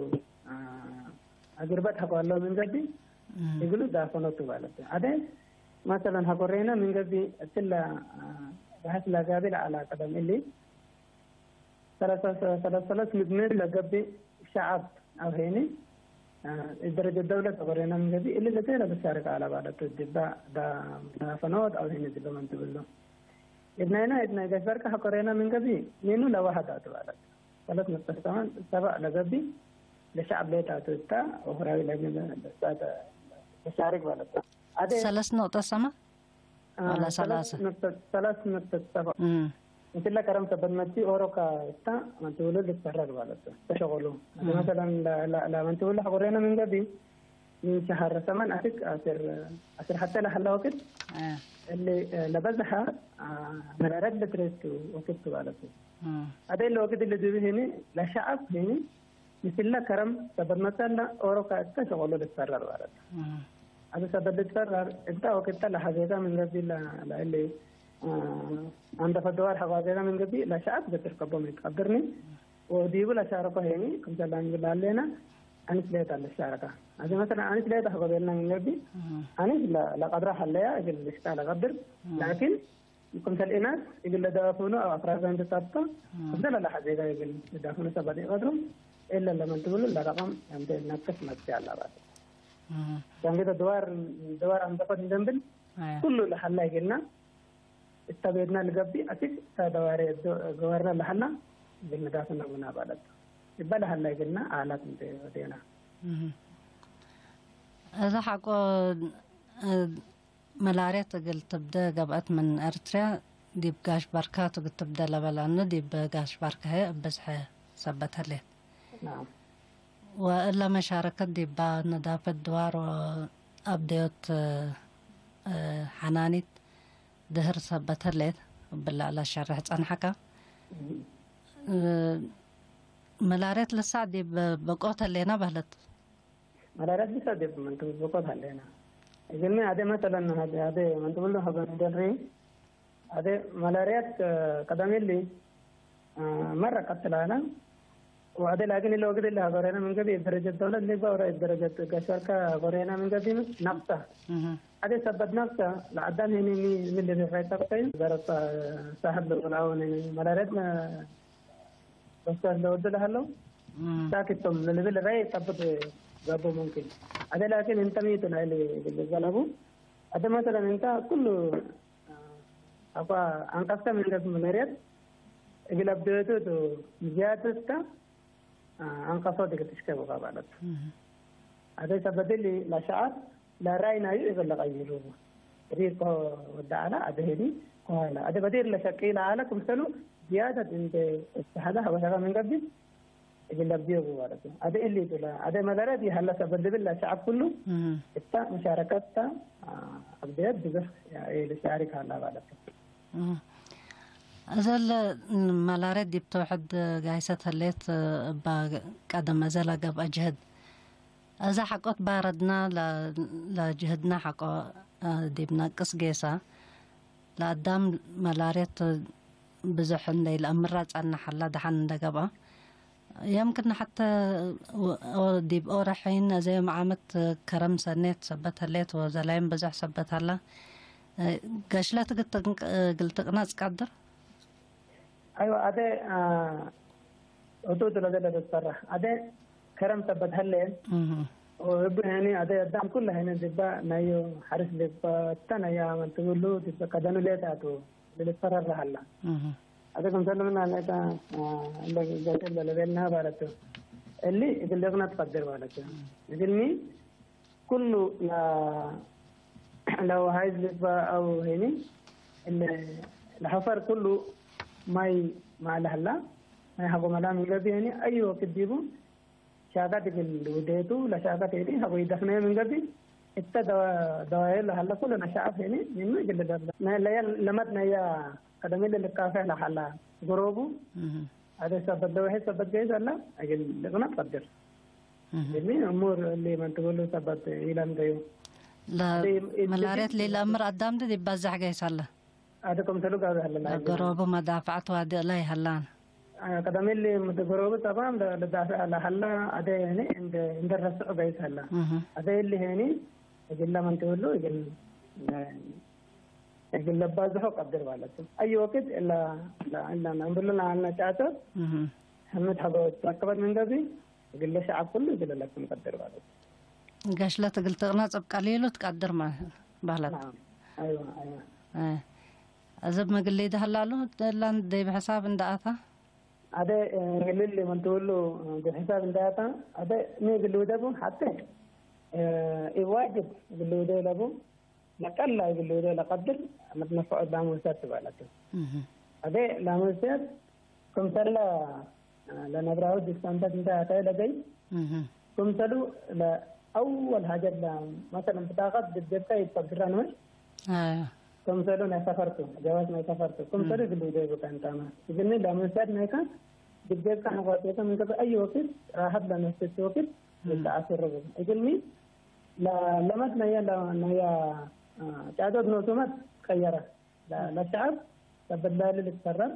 አ፣ አግርበት ሐቆ አለው ምን ገብእ እም። እግሉ ዳፈኖቱ ማለት። አዴ መሰለን ሐቆሬነ ምን ገብእ እትለ፣ አ፣ በሐስ ለጋቢ ለአላ ቀደም እሊ ሰለሰ፣ ሰለሰ፣ ሰለስ ምድምር ለገብእ ሸዐብ አው ሄኒ፣ አ፣ ደረጀት ደውለት አጎሬና ምን ገብእ፣ እሊ ለቴ ለልትሻረክ አለ ባለቱ፣ ዲባ ዳ፣ ዳፈኖት አው ሄኒ ዲባ መንትብሎ። እድናይና እድናይ ገፈርከ ሐቆሬና ምን ገብእ፣ ኒኑ ለዋህድ አቱ ባለት። ሰለስ ነጥብ ሰማን ሰበዕ ለገብእ፣ ለሸዐብ ሌት አቱ እታ፣ ወፍራዊ ለግል ለሳተ ለሻሪክ ባለቱ። አዴ ሰለስ ነጥብ ሰማን? አ፣ ወላ ሰላሳ? ሰለስ ነጥብ፣ ሰለስ ነጥብ ሰበዕ። እም። ምስለ ከረም ሰበት መቲ ኦሮካ እታ መንትብሉ ልትፈረግ ማለት ነው። ተሸቆሉ። እም። መሰለን ለ-፣ ለ-፣ ለመንትብሉ ሐቆሬነ ምን ገብእ ምን ሸሀር ሰመን አትክ አስር፣ አስር ሐተ ለሐለ ወቅት አ። እሊ፣ አ፣ ለበዝሐ፣ አ፣ መረረድ ልትሬቱ ወቅት ማለት ነው። እም። አደይ ለወቅት ልድብ ሄኒ ለሸዐብ ሄኒ ምስለ ከረም ሰበት መጸለ ኦሮካ እተ ሸቆሉ ልትፈረር ማለት። እም። አብ ሰበት ልትፈረር እንተ ወቅተ ለሐዜጋ ምን ገብእ ለ-፣ ለእሊ፣ አ፣ አንደፈ ደዋር ሐቋዜጋ ምን ገብእ ለሸዐብ ገትር ከቦም ልትቀብርኒ ወዲቡ ለሻረኮ ሄኒ ክምሰል አንግል አሌና አንስ ሌት አለ ሻረካ። አዚ መሰለን አንስ ሌት ሐቆ ቤልና ምን ገብእ እም። አንስ ለ-፣ ለቀድራ ሐለያ እግል ልሽቃ ለቀድር እም። ላኪን ክምሰል ኢናስ እግል ለዳፍኑ አው አፍራዛን ትጠብጠ፣ እም። ክምሰል ለሐዜጋ እግል ለዳፍኑ ሰበት ኢቀድሩ፣ እለ ለመንትብሉ ለረቀም እንዴ ነቅስ መጥቼ አላባት። እም። ደንግደ ድዋር፣ ድዋር አንደፈት እንደንብል፣ አያ። ኩሉ ለሐላ እግልና እተ ቤድና ልገብእ አሲክ እተ ደዋሬ ዶ-፣ ገዋርና ለሐላ እግል ንዳፍነ ቡና ባለት። እበ ለሐላ እግልና አላት እንዴ ወዴና። እም። እዛ ሐቆ፣ እ፣ መላርየት እግል ትብደ ገብአት ምን ኤርትርያ ዲብ ጋሽ ባርካ ቱ እግል ትብደ ለበላኑ፣ ዲብ ጋሽ ባርካ ህዬ እብ ብዝሐ ሰበት ህሌት። ናም። ወእለ መሻረከት ዲባ ነዳፈት ድዋር ወአብደዮት፣ እ፣ ሐናኒት ድህር ሰበት ህሌት እብላ ለሸርሕ ጸንሐካ። እም። እ፣ መላርየት ልሳዕ ዲብ በቆት ህሌና በህለት። መላርየት ልሳዕ ዲብ መንትብል በቆት ሀሌና። እግልሚ አዴ መሰለን አዴ፣ አዴ መንትብሉ ሀበ ንደልሪ፣ አዴ መላርየት ቀደም እሊ፣ አ፣ መረ ቀትላና። ወአዴ ላኪን እለ ወቅት እለ ሀበሬና ምን ገብእ ደረጀት ደውለት ሊባ ወረ ደረጀት ገሸርከ ሀበሬና ምን ገብእ ነቅሰ። እህ። አዴ ሰበት ነቅሰ ለአዳም ሄኒ ሚ፣ ምን ልርፋይ ጠቅሰይ ዘረሰ ሳህብ ልቁላውን መላርየት መ-፣ በስተት ለወዱ ለሀለው እም። ሳክቶም ለልብል ራይ ጠብቅ ገቡ ሙምኪን። አደ ላኪን እንተ ሚቱ ናይ ል-፣ ልዘለቡ። አደ መሰለን እንተ ኩሉ አኳ አንቀፍተ ምን ገብ መሬት እግል አብደቱ ቱ ዝያድ እስተ አንቀፎ ድግ ትሽከቡ ባለት። እም። አደ ሰበድሊ ለሸዓብ ለራይ ናዩ እግል ለቀይሩ። ሪቆ ወደ አለ አደ ሄዲ ከኋላ አደ በዲር ለሸቂ ለአለ ክምሰሉ ዝያደት እንደ እስተሐለ ሀበሸቀ ምን ገብእ እግል ለብድዮ ማለት ነው። አደ እሊ ቱ ለ-፣ አደ መለረድ ይሀለ ሰበልብል ለሸዓብ ኩሉ እም። እታ መሻረከት ታ፣ አ፣ አብደየት ብዙሕ ያ-፣ ልሻሪክ ሀላ ማለት ነው። እም። እዘ ለ-፣ መላረድ ዲብ ተውሕድ ጋይሰት ህሌት እባ ቀደም እዘ ለገብአ ጅህድ። እዘ ሐቆት ባረድና ለ-፣ ለጅህድና ሐቆ፣ አ፣ ዲብ ነቅስ ጌሰ። ለአዳም መላርየት ብዙሕ እንዴ ለአምራ ጸናሕ ሀላ ደሓን እንደ ገብአ። የምክን ሐተ ወ-፣ ዲብ ኦረሐይን አዜ መዓመት ከረም ሰኔት ሰበት ህሌት ወዘላይም ብዙሕ ሰበት ሀላ። ገሽለት እግል ትንቅ-፣ እግል ትቅነጽ ቀድር? አይወ፣ አደ፣ አ፣ ህዱድ ለዘለ ልትፈረህ። አደ ከረም ሰበት ሀሌን፣ እህ። ወእብ ሄኒ አደ አዳም ኩለ ሄኒ ዲባ ናዩ ሐርስ ዲባ ተነያ መንትብሉ ዲባ ቀደኑ ሌጣቱ ልትፈረረ ሀላ። እህ። አደ ክምሰል ምን አለታ፣ አ፣ እንደ ገጠል ለለቤልና ባለቱ። እሊ እግል ደቅና ትቀድር ባለቱ። እግልኒ ኩሉ ለ-፣ ለወሃይዝ ልግበእ አው ሄኒ፣ እለ ለሐፈር ኩሉ ማይ ማለ ሀላ፣ ማይ ሐቆ መላ ምን ገብእ ሄኒ፣ አዩ ወቅት ዲቡ ሻቀት እግል ውዴቱ፣ ለሻቀት ሄኒ ሐቆ ይደፍነየ ምን ገብእ፣ እተ ደዋ-፣ ደዋየ ለሀለ ኩሉ ነሻአፍ ሄኒ፣ ምኑ እግል ልደፍለ። ነ-፣ ለየ-፣ ለመት ነያ ቀደም እሊ ልካፈሕ ለሀላ፣ ግሮቡ፣ እህ። አደ ሰበት ለወሐይዝ ሰበት ገይስ ሀላ፣ እግል ልቅነጥ ቀድር። እህ። እሊ እሙር እሊ መን ትብሉ ሰበት ኢለምደዩ። ለ-፣ አደ እም-፣ እም-፣ መላርየት እም-፣ ሌላ እምር አዳም ድድ ይባዛሕ ገይስ ሀለ። አደ ክምሰሉ ጋብእ ሀለ ለአጀ ለገሮቡ መዳፍዐት ዋዲ እላይ ሀላን። አ፣ ቀደም እሊ ምድ ገሮቡ ጠባም ለ-፣ ለዳፍዕ ለሀላ አደ ሄኒ እንደ፣ እንደ ረስዑ ገይስ ሀላ። እህ። አደ እሊ ሄኒ እግለ መን ትብሉ እግል፣ እግል ለባዝሖ ቀድር ማለት ነው። አይ ወቅት እላ፣ እላ፣ እላ፣ እላ፣ እምብሉ ለአነ ጫጨት እህ። ሕምድ ሐቆ ትረከበት ምን ገብእ እግለ ሸዐብ ኩሉ እግል ለክም ቀድር ማለት። ገሽለት እግል ትቅነጽ እብ ቀሊሉ ትቀድር ማለት በህለት። ናም። አይዋ፣ አይዋ። እ። እዝብ ምግል ሊደ ህላሉ እላን ደይብ ሕሳብ እንደ አታ? አደ፣ እ፣ ምግል ሊ ምን ትብሉ፣ እ፣ ዲብ ሕሳብ እንደ አታ፣ አደ፣ ሚ እግል ውደቡ ሐቴ፣ እ፣ ኢዋጅብ እግል ውደ ለቡ፣ ለቀላ እግል ወደ ለቀድር መትነፈዖት ላሙሰት ትበለት። እህ። አዜ ላሙሰት ክምሰለ ለነብራሁ ዲብ ሰንበት እንተ አተየ ለገይ፣ እህ። ክምሰሉ ለአወል ሐጀት ለ-፣ መሰለን ብጣቀት ዲብ ጀብካ ይትፈግረ ንመ፣ አዎ። ክምሰሉ ናይ ሰፈርቱ፣ ጀዋዝ ናይ ሰፈርቱ፣ ክምሰሉ እህ። እግል ወደ ይቡቀ እንታመ። እግኒ ላሙሰት ናይከ ዲብ ጀብካ ነፋሴከ ምን ገብእ አይ ወቅት ራሐት ለነፍስ ወቅት እህ። ልትአስርቡ። እግልሚ ለ-፣ ለመት ነየ ለ-፣ ነየ፣ አ፣ ጫዶት ኖሱመት ቀየረ። ለ-፣ ለሸዐብ ሰበት ላሊ ልትፈረር፣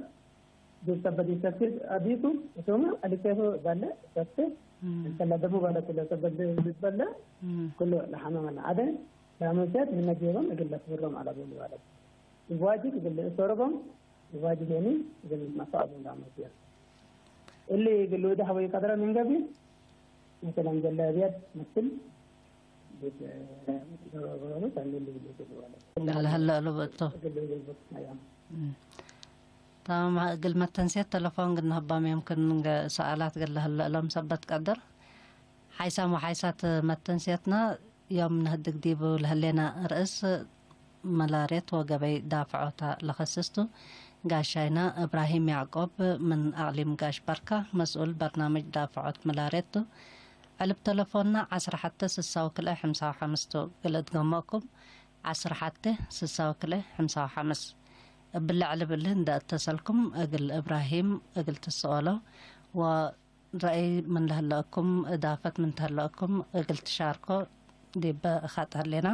ዲብ ሰበት ኢሰክት አዲቱ፣ እሱመ አሊኬሁ በለ፣ ሰክት፣ እም። እንተ ለደሙ በለ ኩለ ሰበት ልትበለ፣ እም። ኩሉ ለሐመመለ። አደ ላመሰት ምነ ጌሮም እግል ለትብሮም አለቡ ልባለት። እብ ዋጅብ እግል ልእሰሮቦም፣ እብ ዋጅብ ሄኒ እግል ልትነፈዐቦም ላመሰት። እሊ እግል ወደ ሐወይ ቀድረ ምን ገብእ፣ መሰለን ጀላብያት መስል፣ ለሀለ አሉ በቶ። እም። ታማም፣ እግል መተንስየት ተለፎን ግድ ነሀባም የምክን ሰአላት እግል ለሀለ እሎም ሰበት ቀድር። ሓይሳም ወሓይሳት መተንስየትና ዮም ነህድግ ዲቡ ለህሌና ርእስ መላርየት ወገበይ ዳፍዖታ ለኸስስቱ፣ ጋሻይና እብራሂም ያዕቆብ ምን አቅሊም ጋሽ በርካ መስኡል በርናምጅ ዳፍዖት መላርየት ቱ። ዕልብ ተለፎንና ዐስር ሐቴ ስሳ ወክልኤ ሕምሳ ወሐምስ ቱ። እግል እትገመኩም ዐስር ሐቴ ስሳ ወክልኤ ሕምሳ ወሐምስ። እብለ ዕልብ እሊ እንደ እተሰልኩም እግል እብራሂም እግል ትሰኦሎ ወ ረአይ ምን ለህለአኩም፣ እዳፈት ምን ተህለአኩም እግል ትሻርኮ ዲበ እካጥ ህሌና።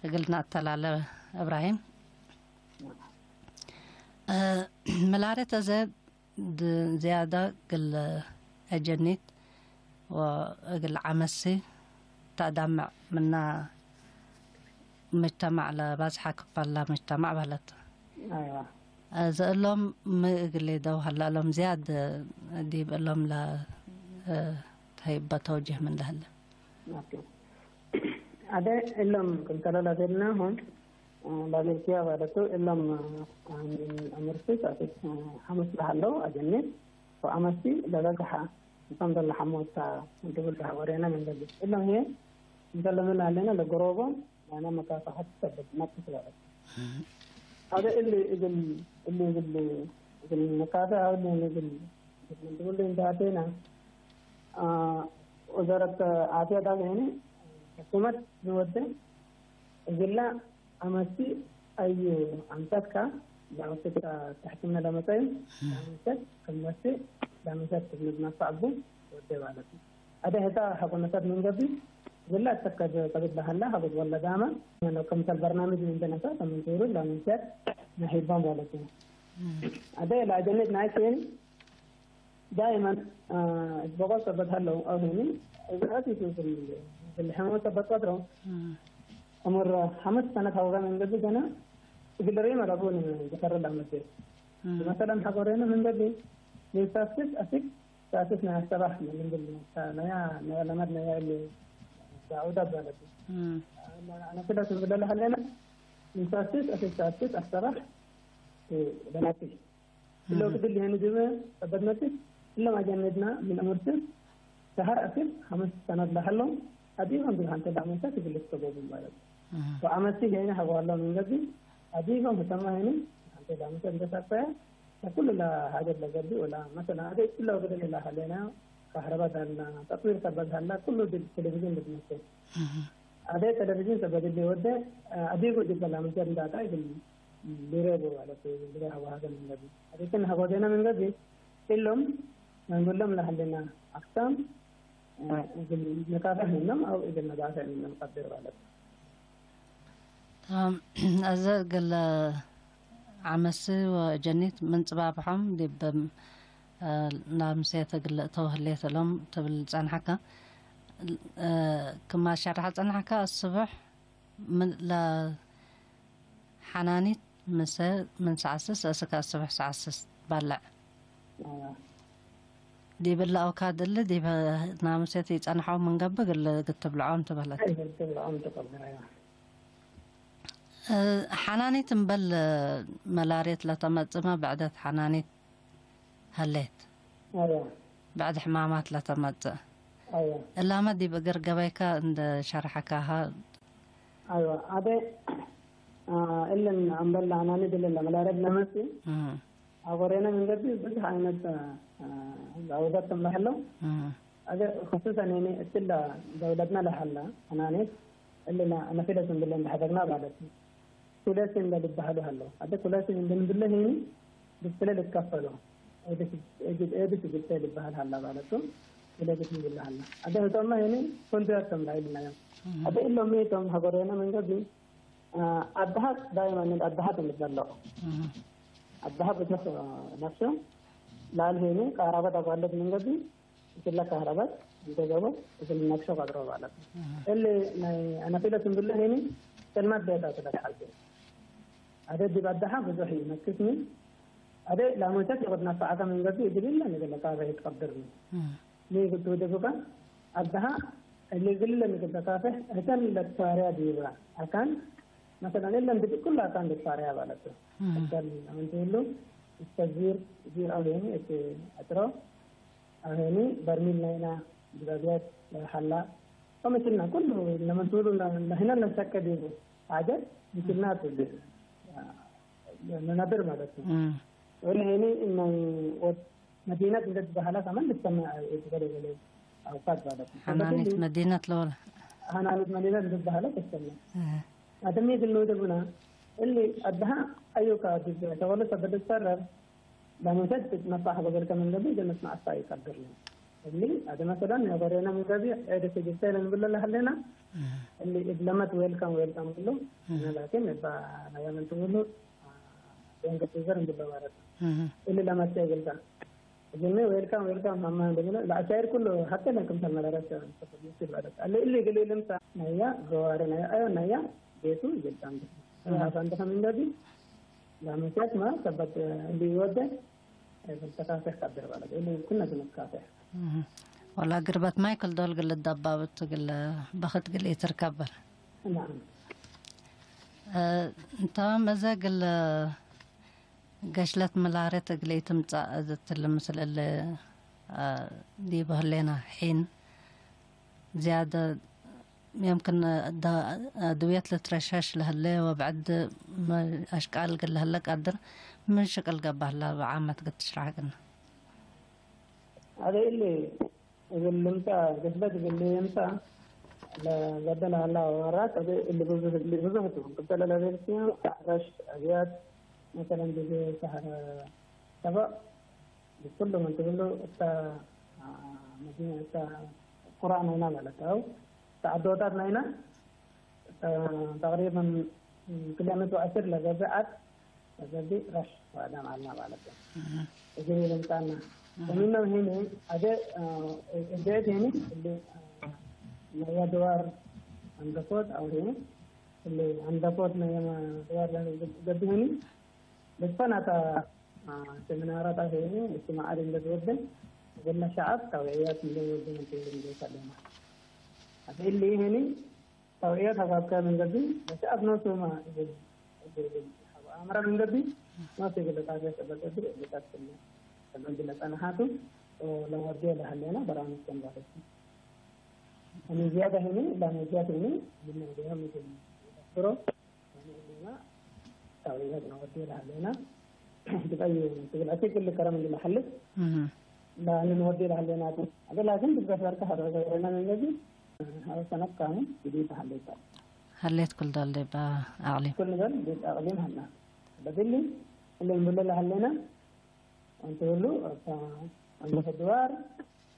እግል ነአተላለ እብራሂም። እ፣ ምላሬት አዜ ድ-፣ ዝያዳ እግል አጀኒት ወእግል ዐመሲ ተአዳምዕ ምና ምጅተማዕ ለባዝሐ ክፋል ለምጅተማዕ በህለት። አይዋ። እዘ እሎም ሚ እግል ደው ሀላ እሎም ዝያድ ዲብ እሎም ለ፣ እ፣ ተህይበ ተውጅህ ምን ለህለ? ኦኬ። አደ እሎም ክምሰለ ለቤልናሆም፣ እ፣ ለቤልክያ ባለቱ እሎም፣ እ፣ አምርሲ ጻፊት፣ እ፣ ሐሙስ ለሀለው አጀኔት ወአመሲ ለበዝሐ እቶም ለሐሞታ እንቱ ብልዳህ ወሬነ ምን ለቤት። እሎም ህዬ እንተ ለምን አለነ ለጎሮቦም ያነ መካፋሐት ሰበት መጥስ ባለት። አደ እሊ እግል፣ እሊ እግል፣ እግል መካፈ አው እሊ እግል፣ እግል ምንድን እንደ አቴና፣ አ፣ ወዘረት ዓፍያ ዳም ያኒ ሕኩመት ንወደ እግላ አመሲ አዩ አምሳትካ ለአመሰት ተሕክምነ ለመጸዩ ለአመሰት ክመሲ ለአመሰት ትግልብ ናፋ አቡ ወደ ማለት ነው። አደ ህታ ሐቆነታት ምን ገብእ፣ ግላ እተከ ከብድ ለሀላ ሀብት ወለዳመ፣ ክምሰል በርናምጅ ምን ብነሳ፣ ከምን ቱሩ ለምንሰት ነሒባ ማለት ነው። እም። አደ ለአጀኔት ናይ ሴኒ ዳይመን፣ አ፣ እት በቆ ሰበት ሀለው አው ሄኒ እብ አሲሱ እግል፣ እግል ሕመመ ሰበት ቀድሮ እም። ዕሙር ሐምስ ሰነት ሀውረ ምን ገብእ ገና እግል ሪመ ለቡ ጀፈረ ለአመት። እም። መሰለን ሐቆሬነ ምን ገብእ ምን ሳስስ አስክ ሳስስ ናይ አሰባሕ ምን ገብእ ነያ፣ ነያ ለመድ ነያ እሊ ዳውዳ ባለቱ። እም። አነ ክለ ትብለ ለሀሌነ ምን ሳስስ አስክ ሳስስ አሰባሕ ለናቲ እለው እህ። ክድል ይህን ጅመ ሰበት መትት እሎም አጀነድና ምን እሙርት ሰሀር አክል ሐምስ ሰነት ለሀሎም አዲሆም ዲብ ሐንተ ዳመንተ ክግል ልትሰበቡ ማለት ነው። እህ። ወአመሲ ሄነ ሀዋሎም እንገዲ አዲሆም ህተማ ሄነ ሐንተ ዳመንተ እንደ ሳፈያ ለኩሉ ለሀገር ለገዲ ወላ መሰለ አደ እለው ክድል ለሀሌና ካህረባ ዳልና ተጥዊር ሰበት ሀላ ኩሉ ድል ቴሌቪዥን ልትመስል። እህ። አደ ቴሌቪዥን ሰበት እሊ ወደ አዲሁ ጅበላ ምንተ እንዳጣ ይብል ሊሬቡ ማለት ሊሬ ሀዋ ሀገር እንገዲ አዴክን ሀጎዴነ ምን ገቢ እሎም መንጎሎም ለሀሌና አክሳም እግል ንካፈሕ ምኖም አው እግል ነዳፈዕ ምኖም ቀድር ማለት። ተማም። አዘ እግል ዐመስ ወጀኒት ምን ጽባብሖም ዲብ ላምሴት እግል እተው ህሌት እሎም ትብል ጸንሐከ። ክማ ሸርሐ ጸንሐከ፣ አስብሕ ምን ለሐናኒት ምሰ ምን ሰዓት ስስ እስከ አስብሕ ሰዓት ስስ ባልዕ። አዎ። ዲብ እለ አውካድ እሊ ዲብ ናምሴት ኢጸንሐው ምን ገብእ እግል ትብልዖም ትበህለት። እግል ትብልዖም ትቀብል፣ አዎ። እ፣ ሐናኒት እምበል መላርየት ለተመጽእመ ብዕደት ሐናኒት ሀሌት። አዎ። ብዕድ ሕማማት ለተመጽእ። አዎ። እላመ ዲብ እግር ገበይከ እንደ ሸርሐካሀ። አይዋ፣ አደ፣ አ፣ እልን አምበል ለአናኒ ድልን ለመላረድ ለመጽእ፣ እህ። አጎሬነ ምን ገብእ ብዙሕ አይነት፣ አ፣ አ፣ ዛውዳት ክም ለሀለው፣ እህ። አደ፣ ክሱሰን እኔ እትለ ደውለትና ለሀላ አናኔት፣ እልና ነፊለት ምን ብለን ለሐደግና ባለት። ኩለሲን ለልበሀሉ ሀለው። አደ ኩለሲን እንድንብለ ሄኒ፣ ብስለ ልትከፈሎ። ኤድስ፣ ኤድስ፣ ኤድስ ግብተ ልበሀል ሀላ ባለቱ። ኩለሲን ልበሀል ሀላ። አደ ህቶመ ሄኒ፣ ኩንቱ ያቶም ላይ ልናየው። እህ። አደ እሎም ቶም ሀገሬነ ምን ገብእ፣ አ፣ አድሀት ዳይመን አድሀት እንበለው። እህ። አድሀ ብዙሕ ነፍሱ፣ ላል ሄኒ፣ ቃራበት አጓለት ምን ገብእ፣ እትለ ካህረበት እንተ ገቦ እግል ነቅሾ ቀድሮ ባለት። እህ። እሊ ናይ አነፊለት እንብለ ሄኒ ሰልማት ቤታ ትበትሐልቲ። አደ ዲብ አደሐ ብዙሕ ይመክስኒ። አደ ላሞተት ወድ ነፈዐከ ምን ገብእ እግል እለ ንግል ለካበ ይትቀድርኒ። እህ። ሚ እግል ትውደቡከ አደሐ እሊ እግል እለ ንግል ለካፈሕ እተን ለትፋርያ ዲበ አካን መሰለን እለን ብድ ኩሉ አካን ልትፋርያ ባለቱ። እህ። እተን አመንቱ ሁሉ እተ ዚር፣ ዚር አው ሄኒ እት አጥሮ አሄኒ በርሚል ናይና፣ ጅባብያት ሐላ፣ ወመችልና ኩሉ ለመንቱሉ ለህነ ለሰቀ ዲቡ ሐጀት ምችልና ትብል ለነብር ማለት ነው። እም። ወለ ሄኒ እነ ወድ መዲነት እንደ ትበሃላ ከመን ልሰማ የተገለገለ አውቃት ማለት ነው። ሐናኒት መዲነት ለወለ። ሐናኒት መዲነት እንደ ትበሃላ ተሰማ። እህ። አደም ይግል ነው ደቡና እሊ አድሃ አዩካ ዲብ ተወለ ሰበደ ሰረር ለመውሰድ ትትነፋሕ በገልከ ምን ገብእ ጀነት መዐሳ ይቀድር ነው። እሊ አደ መሰለን የበሬነ ምን ገብእ ዔደ ትግስተ ለንብሎ ለሀሌና፣ እህ። እሊ እብ ለመት ዌልካም ዌልካም ብሎ፣ እህ። ላኪን እባ ሀያ ምን ትብሉ፣ አ፣ ደንገ ትዘር እንብሎ ማለት ነው። እህ። እሊ ለመት ይገልጻ። እግልሚ ዌልካም ዌልካም ሀማ እንደብሎ፣ ለአሻይር ኩሉ ሐቴ ለክም ተመረረስ ይባላል። አለ እሊ እግል ልምሳ ነያ፣ ገዋሪ ነያ፣ አዮ ነያ፣ ቤቱ ይገልጻ እንደ። እህ። ራሱ አንተ ከምን ገብእ ለመውሰድ ማ ሰበት እሊ ይወደ፣ እግል ተካፈሕ ቀድር ባለገ፣ እሊ ኩነ ግንካፈሕ። እህ። ወላ ግርበት ማይ ክል ዶል ግል ደባብት ግል በክት ግል ኢትርከብ በለ። ናም። እ፣ እንተ መዘ ግል ገሽለት ምላረት እግል ኢትምጻእ እት እሊ ምስል እሊ፣ እ፣ ዲብ ህሌና ሒን ዝያደ የምክን ዳ-፣ አድውየት ልትረሸሽ ለህለ ወብዕድ መ-፣ አሽቃል እግል ለህለ ቀድር ምን ሽቅል ገብእ ህላ ብዓመት እግል ትሽረሕ እግልነ። አዜ እሊ እግል ልምጻእ፣ ግስለት እግል ልምጻእ ለገደለ ሀላ ወራት አዜ እሊ ብዙህ፣ እሊ ብዙህ ቱ። ክብተ ለለቤልኪ ረሽ አብያት መሰለን ጊዜ ሰሐረ ሰበእ ኩሉ ምን ትብሉ እተ፣ አ፣ መዲነ እተ ቁራ ናይና ማለት አው እተ አዶታት ናይና፣ አ፣ ተቅሪበን ክልኤ ምእት ወዐስር ለገብእ ዐድ ለገብእ ረሽ ወአዳም ዐልነ ማለት ቱ። እህ። እግል ልምጻና። እህ። ወምኖም ህኒ አዜ፣ አ፣ እዴት ህኒ እሊ፣ አ፣ ነየ ድዋር አንደኮት አው ህኒ እሊ አንደኮት ነየ ድዋር ለገብእ ህኒ ልትፈናተ፣ አ፣ ሴሚናራት አው ህኒ እጅትማዓት እንዴ ትወድን እግልነ ሸዐብ ተውዕየት እንዴ ወድን እንዴ ሰለና። አዜ እሊ ህኒ ተውዕየት ሀባብከ ምን ገብእ፣ ለሸዐብ ኖሱመ እግል፣ እግል፣ እግል አምረ ምን ገብእ፣ ኖሱ እግል ለጣፍየ ሰበት እግል እግል ቀትለ ሰበት ለጸንሐቱ፣ ወለወርዴ ለሀሌነ በራምጅ ተንዛበት። ወምን ዝያደ ህኒ፣ ለመዝያድ ህኒ፣ ምን ገብእ እግል ነፍሮ፣ ወምን ህሌነ ተውዕየት ነወርዴ ለሀሌነ፣ ትበዩ ትብል አቲ ክል ከረም እንዲ ለሐልፍ እህ። ለአንድ ንወዴ ለሀሌናቱ። አደ ላኪን ብትበሰርተ ሀረገ ወረና መንገዲ ሀው ሰነት ካኑ ጅዲድ ሀሌታ። ሀሌት ኩል ዳል ዴባ አቅሊም። ኩል ዳል ዴባ አቅሊም ሀና። በግሊ እለ እንብሎ ለሀሌና አንተ ሁሉ አታ አንተ ድዋር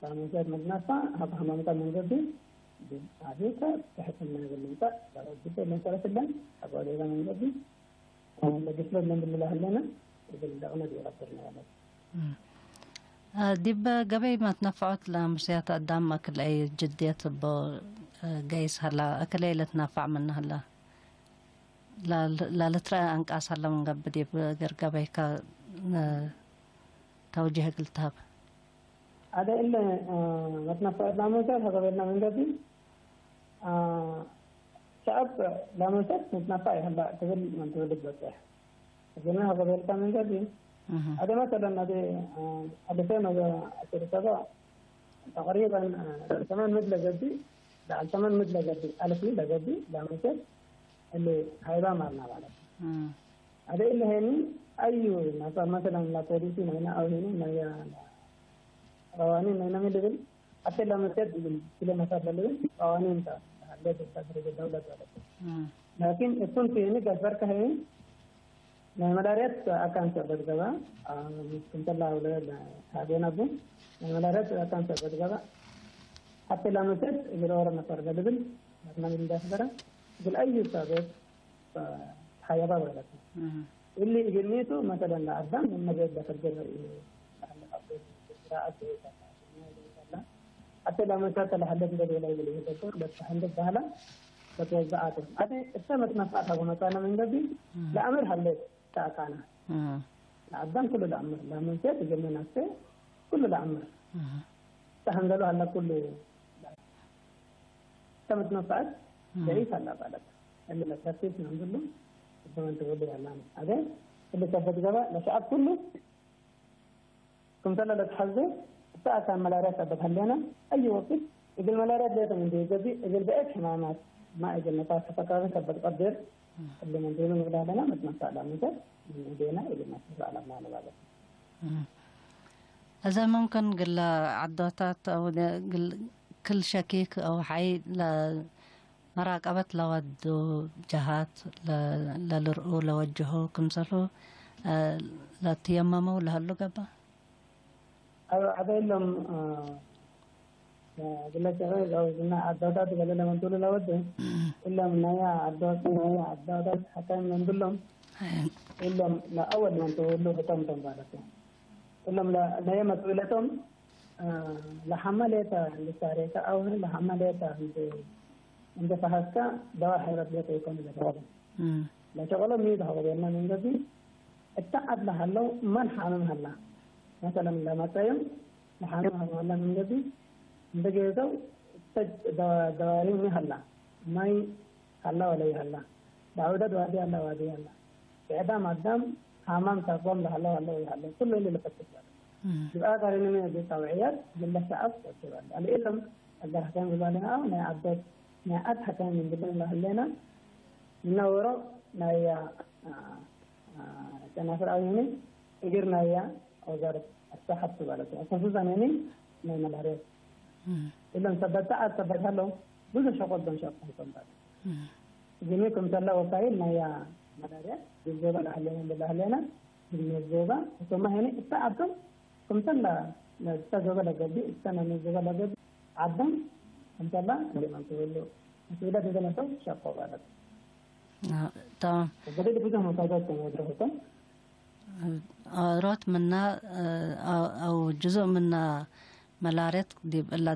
ሳሙንሰት መድናፋ ሀብ ሀማምታ መንገዲ አቤታ ተሕትና ግልምጣ ለረጅተ መሰረትለን ሀብ ሌላ መንገዲ ለግስለት ለእንብል ለሀሌነ እግል ለቅነ ዲብ ቀድርነ ማለት። እም። አ፣ ዲብ ገበይ መትነፈዖት ለሙስያት አዳም አክልአይ ጅድየት እቦ፣ አ፣ ገይስ ሀላ፣ አክልአይ ለትናፋዕ ምነ ሀላ፣ ላል-፣ ላልትረአ አንቃስ ሀለ ምን ገብእ ዲብ እግር ገበይከ፣ አ፣ ተውጅህ እግል ትሀብ። አደ እለ፣ አ፣ መትነፈዐት ላመሰል ሀገበልና ምን ገብእ፣ አ፣ ሸዐብ ላመሰል ምትነፈዕ ይሀላ ትብል ምን ትብል ትበጽሕ። እግልነ ሀገበልካ ምን ገብእ፣ እህ። አደ መሰለን አደ፣ አ፣ አልፌን ወዐስር ሰበዕ ተቅሪበን፣ አ፣ ሰመን ምድ ለገብእ፣ ለዐል ሰመን ምድ ለገብእ፣ አልፍ ለገብእ ላመሰል እሊ ሃይባ ማልና ማለት። እም። አደ እለ ሄኒ አዩ መሰ-፣ መሰለን ለፖሊሲ ናይነ አው ሄኒ ናያ ቀዋኒን ናይነ ሚ ልብል፣ ሐቴ ለመሰድ እግል ክለ መሳት ለልብል ቀዋኒን ተ ለሀለ ደረጃ ደውለት ማለት። እም። ላኪን እቱን ቱ ሄኒ ገፈር ከሄኒ ናይ መዳርያት አካን ሰበት ገባ፣ አ፣ ክምሰላ ውለ ለታቤን አቡ ናይ መዳርያት አካን ሰበት ገባ፣ ሐቴ ለመሰድ እግል ኦሮ መሳት ለልብል፣ መትመም እንዳስበረ፣ እግል አዩ ሳበት ተሐየባ ማለት ነው። እህ። እሊ እግልኒቱ መሰለን ለአዳም እነ ቤት ለፍርድ ለአለ አቤት ስራ አቤት አላ ሐቴ ለመሳተ ለሐለት እንደ ሌላ ይብል ይደብር ለተሐንደ ባህላ በተወዛአት አቴ እተ መትነፋት ሀቡ መጣነ ምን ገቢ እህ። ለአምር ሐለት ተአቃና እህ። ለአዳም ኩሉ ለአምር ለመንሴት እግልነ ናስተ ኩሉ ለአምር እህ። ተሐንገሉ ሀለ ኩሉ እተ መትነፋት እህ። ደዒፍ አላ ባለት እሊ ለፕራክቲስ ምን ብሉ እተ ምን ትብሉ ያላ አቴ እሊ ሰበት ገባ ለሸዐብ ኩሉ ክምሰለ ለትሐዜ፣ እተ አካን መላርያት ሰበት ሀሌነ፣ አይ ወቅት እግል መላርያት ሌጠ ምን ገብእ፣ እግል ብዕድ ሕማማት፣ ማ እግል ነፋስ ተፈቃሪ ሰበት ቀድር፣ እሊ ምን ዴኑ ንብል ሀለነ፣ መትነሳእ ለምሰል ምን እዴነ እግል ነስር አለብና ለባበት። እም። እዘ ሙምክን ግለ ዐዶታት አው ግል ክል ሸኪክ አው ሐይ ለ መራቀበት ለወዱ ጀሃት ለ-፣ ለልርኡ ለወጅሁ ክምሰልሁ፣ አ፣ ለትየመመው ለህሉ ገብአ። አው ዐበ እሎም፣ አ፣ ግለ ሸቂቅ አው ግና ዐዳውታት ገሌ ለመንቱሉ ለወዱ፣ እሎም ናያ ዐዳውት፣ ናያ ዐዳውታት ሐካይም ለእንብሎም፣ እሎም ለአወል መንቱሉ ህቶም ቶም ባለቱ። እሎም ለ-፣ ናየ መስኡለቶም ለሐመ ሌጠ እንዴ ሳሬከ አው ለሐመ ሌጠ እንዴ፣ እንዴ ፈሀስከ ደዋ ሐይበት ሌጠ ኢኮን ለሸቅሎ። እም። ለሸቅሎ ሚ ተሐቆቤነ ምን ገብእ፣ እተ ዐድ ለሀለው መን ሐምም ሀላ። መሰለን ለመጸዮም ለሐምም ሀላ ምን ገብእ፣ እንዴ ጌሰው እተ ደዋ-፣ ደዋሪ ሚ ሀላ፣ ማይ ሀላ ወለይ ሀላ፣ ለዐውደት ዋዲ ሀላ ዋዲ ሀላ። ብዕዳም አዳም ሐማም ሳቆም ለሀለው ሀለው ይሀለው፣ ኩሉ እንዴ ልፈትሽ ባለ። እም። ግብአ ቀሪንመ እብ ተውዕየት ግለ ሸዐብ ወጅብ አለ። አልኢሎም አገር ሐካይም ግባሌና አው ናይ ዐዶት ናይ ዐድ ሐካይም ምን ግብእ ለህሌና፣ ምነ ዎሮ ናይ፣ አ፣ አ፣ ጨናፍር አው ህኒ እግር ናያ ወዛረት አሰሐት ባለቱ። ከሱሰን ህኒ ናይ መዳርየት። እም። እሎም ሰበት ዐድ ሰበት ሀለው ብዙ ሸቆ ዶም ሸቆ ሀይቶም ባለ። እም። እግኒ ክምሰለ ወሳይል ናያ መዳርየት ግብዞበ ለህሌና እንዴ ለህሌና፣ ግብዞበ እቶመ ህኒ እተ ዐዶም ክምሰለ፣ እተ ዞበ ለገብእ፣ እተ ናኖ ዞበ ለገብእ፣ ዐዶም ክምሰለ እንዴ መንቱ እሉ መስኡለት እንዴ ነሰው ሸቆ ባለት። አ፣ ተማም። ወገደል ብዙ መሳጃት ተመድረሰቶም ኦሮት ምና፣ አ-፣ አው ጅዙእ ምና መላርየት ዲብ እላ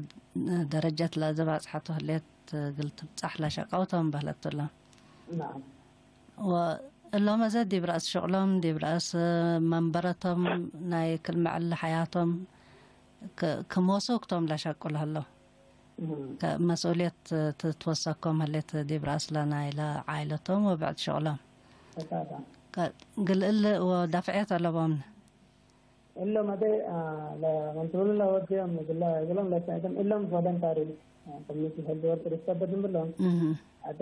ደረጀት ለአዘ ባጽሐቱ ህሌት እግል ትብጻሕ ለሸቀው ቶም በህለት እሎም። ነዓም። ወእሎም አዘ ዲብ ረአስ ሽቅሎም፣ ዲብ ረአስ መንበረቶም፣ ናይ ክል መዐል ሐያቶም ክ-፣ ክም ወሱክ ቶም ለሸቁ ለህለው። እም። ከመስኡልየት ትትወሰኮም ህሌት ዲብ ረአስ ለናይለ ዓኢለቶም ወብዕድ ሽቅሎም። እሳታ። ከ-፣ ግል እል ወዳፍዕየት አለቦምነ። እሎም አቴ፣ አ፣ ለመንትብሉ ለወድዮም እግለ-፣ እግሎም ለሳይቶም እሎም ቮለንታሪ፣ አ፣ ኮሚኒቲ ሄልዝ ወርከር ይሰበድ እምብሎም። እህ። አቴ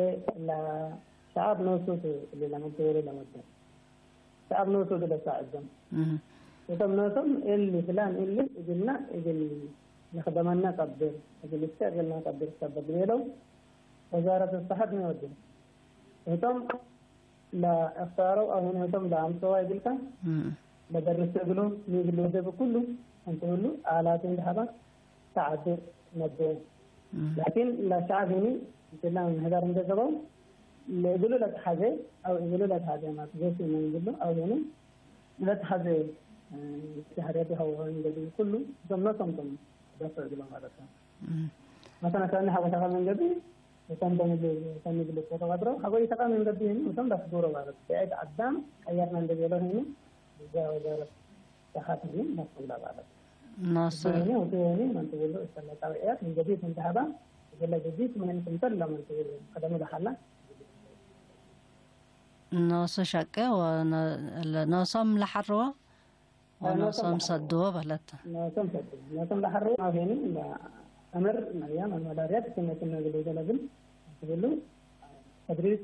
ለሸዐብ ኖሱ ቱ እሊ ለመንትብሉ ለመደ። ሸዐብ ኖሱ ቱ ለሳዕዶም። እህ። እቶም ኖሶም እሊ ፍላን እሊ እግልና እግል ንክደመነ ቀድር፣ እግል እስከ እግልና ቀድር ሰበድ ቤለው ወዛረት ሰሐት ሚ ወድዮም። እቶም ለእክታረው አው ህኔቶም ለአምጸዋ እግልከ እም። ለደርስ እግሉ ሚ እግል ወደብ ኩሉ፣ እንተ ሁሉ አላቱ እንደ ሀባ ተዓድር ነብዕ። እም። ላኪን ለሸዐብ ህኒ፣ ምስላ ምህዳር እንደ ገበው፣ ለእግሉ ለተሐዜ አው እግሉ ለተሐዜ ማለት ዘሲ ምን እግሉ አው ህኒ ለተሐዜ፣ እ፣ ተሐዜ ሀው እንደ ኩሉ ዘምኖ ሰምቶም ደፈ እግሉ ማለት ነው። እም። መሰለ ከእነ ሀበሻ ከመንገዲ እቶም በምግብ፣ እቶም ምግብ ተቀጥረው፣ ሀጎይ ተቃሚ እንደዚህ ይሄን፣ እቶም ዳስጎሮ ማለት፣ በአይት አዳም ቀየርና እንደዚህ ያለው ይሄን፣ እዛ ወዛረት ሰሓት ይሄን፣ ዳስጎላ ማለት። ናስ ይሄን፣ ወቶ ይሄን፣ መንት ብሎ፣ እስተላጣው ያት፣ እንደዚህ እንደ ሀባ፣ ይገለ ጊዜ፣ ምን እንትን ለምን ትብል፣ ቀደም ለሐላ። ኖሶ ሸቄ ወነ-፣ ለ-፣ ኖሶም ለሐርዎ አዎ፣ ኖሶም ወኖሶም ለሐርዎ። ሰድዎ በለት። ኖሶም ሰድዎ። ኖሶም ለሐርዎ አው ሄኒ ለአምር መርያም አልመዳርያት ክነ ክነ ግሎ ገለግል ትብሉ ተድሪስ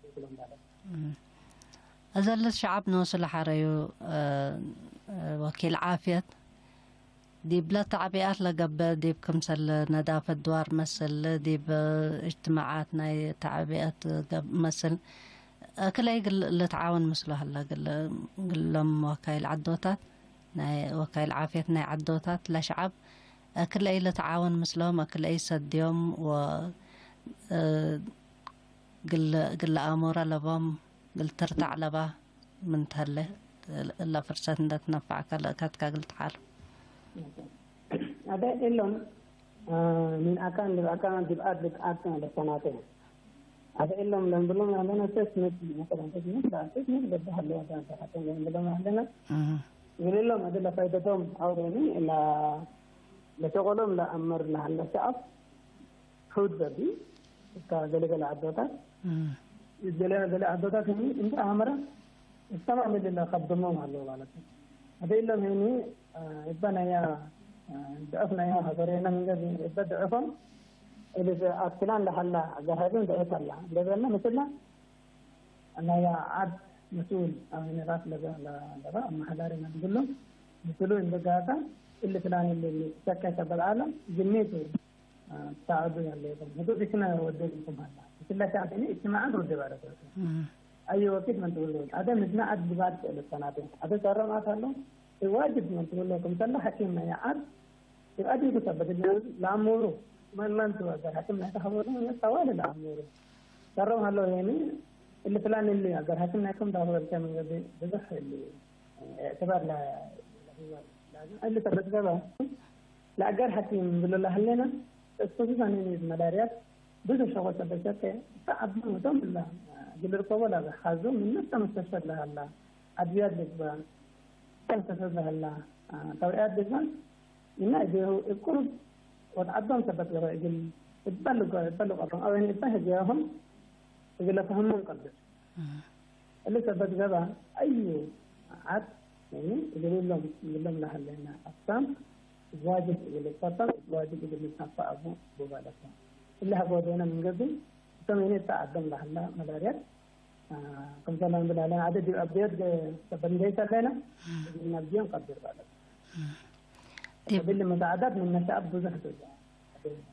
ትብሎም ባለ። እም። እዘልስ ሸዐብ ኖሱ ለሐረዩ፣ እ፣ እ፣ ወኪል ዓፍየት ዲብለ ተዕቢኣት ለገብእ፣ ዲብ ክምሰል ነዳፈት ድዋር መስል፣ ዲብ እጅትማዓት ናይ ተዕቢኣት ገብ-፣ መስል፣ እክለይ ግል-፣ ልትዓወን ምስሎ ሀለ፣ ግል-፣ ግሎም ወካይል ዐዶታት፣ ናይ ወካይል ዓፍየት ናይ ዐዶታት ለሸዐብ፣ እክለይ ልትዓወን ምስሎም፣ እክለይ ሰድዮም ወ-፣ እ፣ ግል-፣ ግል አሞረ ለቦም፣ ግል ትርታዕ ለባ ምን ተሀለ፣ እለ ፍርሰት እንደ ትነፈዕከ ለእከትከ እግል ተሓሉ። አደ እሎም፣ አ፣ ምን አካን ልብአካ ጅብአት ልትአት ለሰናተ። አደ እሎም ለምብሎም ያለነ ተስምት፣ መሰለን ተስምት፣ ተስምት ገብእ ሀለ ወደ አንተ ሐተን ለምብሎም ያለነ። እህ። ግን እሎም አደ ለፋይደቶም አው ደኒ ለ-፣ ለሸቆሎም ለአመር ለሀለ ሸዐብ ሑድ በዲ እካ ገሌ ገሌ ዐዶታት፣ እም። ገሌ ገሌ ዐዶታት ህኒ እንደ አመረ እጅተማዕ ምድር ለከብድሞም አለው ማለት ነው። አደ እሎም ህኒ፣ አ፣ እበ ነያ፣ አ፣ ድዕፍ ነያ ሀገሬነ ምንገ እበ ድዕፎም እብ አክላን ለሀላ አገርሀብን ድዕፍ አላ። እንደበነ ምስላ ነያ ዐድ መስኡል አው ራስ ለበ-፣ ለ-፣ ለበ አመሐዳሪ መንግሎ ምስሉ እንደ ጋታ እሊ ፍላን እሊ ሰከ ሰበት ዐለ ግሜቱ ሳዕዱ ያለ የለም። ህዱ እክነ ወደድ እንኩም ሀላ። እትለ ሻዕብ እኒ እጅትማዕን ሩድ ባረሰቱ። እም። አይ ወቅት ምን ትብሉ? አደ ምድነ አድ ልባድ ልሰናቴ። አደ ጸረም አት ሀሎ። ዋጅብ ምን ትብሉ? ክምሰለ ሐኪም ነያ አድ ይአድ ይጉ ሰበት ለአሙሩ። መን መን ትወገር ሐኪም ናይ ተኸበሩ ጠዋል ለአሙሩ። ጸረም ሀሎ የኒ እሊ ፍላን እሊ አገር ሐኪም ናይኩም ዳሁር ብቻ ምን ገቢ ብዙሕ እሊ እዕትባር ለ-፣ ለ-፣ እሊ ሰበት ገባ። ለአገር ሐኪም ብሎ ለሀሌነ፣ እስኩ ሱሳን እኒ መዳርያት ብዙ ሸቆ ሰበት ሸቄ፣ እተ ዐቢ ቶም እላ እግል ልርከቦ ለአገር ሐዞ ምን ነፍሰ መስተሽፈት ለሀላ፣ አድብያት ልግባ፣ ከልሰሰት ለሀላ፣ ተውዕያት ልግባ፣ እና እዴሁ እብ ቅሩብ ወድ ዐዶም ሰበት ገበ እግል እበ ልገ-፣ እበ ልቀሮም፣ አው እበ ህግያሆም እግል ለፈህሞም ቀድር። እህ። እሊ ሰበት ገበ አዩ ዐድ፣ ያኒ፣ እግል እሎም፣ እግሎም ለሀሌነ አቅሳም ዋጅብ እግል ልትፈጠር፣ ዋጅብ እግል ልትነፈዕ አቡ ቡባለተ። እሊ ሀጎ ወዴነ ምን ገብእ፣ እቶም ያኒ እተ ዐዶም ለሀላ መዳርያት፣ አ፣ ክምሰል እንብል ዐለ፣ ዐደ ዲብ አብዴት ሰበት እንዴ ሰሌነ፣ እህ። እግል ነብዮም ቀድር ባለተ። እህ። ዲብ እሊ መሳዕዳት ምን ነሻአብ ብዙሕ ቱ፣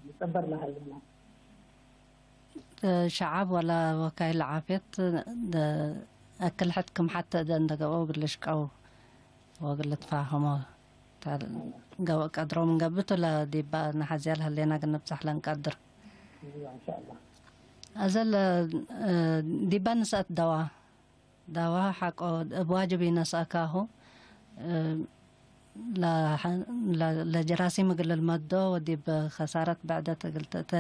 ልትጸበር ለሀሌነ። ሸዐብ ወለ ወካይል ዓፍየት ደ-፣ አክል ሕድ ክም ሐተ እደ እንደ ገብአው እግል ልሽቀው ወእግል ልትፋሀሞ ተ-፣ ገበ ቀድሮ ምን ገብእ ቱ ለዲባ ነሐዝያ ለህሌና እግል ንብጸሕ ለእንቀድር። ኢንሻአላህ። አዘ ለ-፣ ዲባ ንስአት ደዋ ዳዋ ሐቆ እብ ዋጅብ ኢነስአካሁ፣ እ፣ ለሐ-፣ ለ-፣ ለጀራሲም እግል ልመዶ ወዲብ ከሳረት ብዕደት እግል ትእተ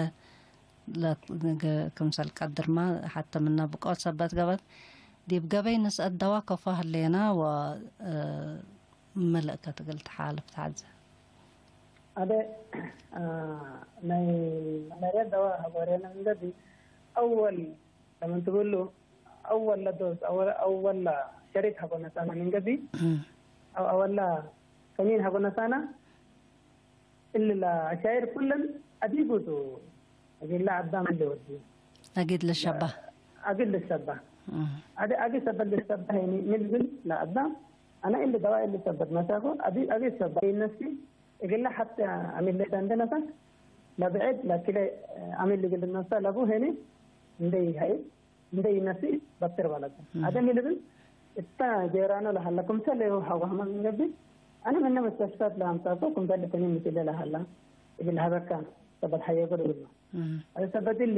ለ-፣ ግ-፣ ክምሰል ቀድርመ ሐተ ምነ ብቆት ሰበት ገብአት፣ ዲብ ገበይ ንስአት ደዋ ከፎ ህሌነ ወ፣ እ፣ ምልእከት እግል ተሓልፍ ተሐዜ። አደ፣ አ፣ ናይ መለርያ ደዋ ሀጎሬነ እንገዲ አወል ለምን ትብሉ፣ አወል ለዶዝ፣ አወል፣ አወል ለሸሪክ ሀጎ ነሳና ምን ገቢ፣ እም። አው አወል ለከኒን ሀጎ ነሳና፣ እሊ ለአሻይር ኩለን አዲጉ ቱ፣ እግል ለአዳም እሊ ወዲ። አጊድ ልሸባ። አጊድ ልሸባ። እም። አዲ አጊድ ሰበት ልሸባ ሄኒ፣ ምን ብል ለአዳም፣ አነ እሊ ደዋ እሊ ሰበት መሳኮ፣ አዲ አጊድ ሰባ ይነሲ፣ እግለ ሐቴ አሚል ሌጠ እንዴ ነሳ፣ ለብዕድ ለክለ አሚል እግል ነሳ ለቡ ሄኒ፣ እንዴ ይሀይብ፣ እንዴ ይነሲ በትር ባለተ። እም። አደም ይልብል፣ እታ ጄራኖ ለሀላ፣ ክምሰል ሌሁ ሐዋህመ ምን ገብእ፣ አነ ምነ መስተሽፋት ለአምጻኮ፣ ክምሰል ለተኒ ምስለ ለሀላ፣ እግል ሀበካ፣ ሰበት ሐየጎ ልብል ነው። እም። አደ ሰበት እሊ፣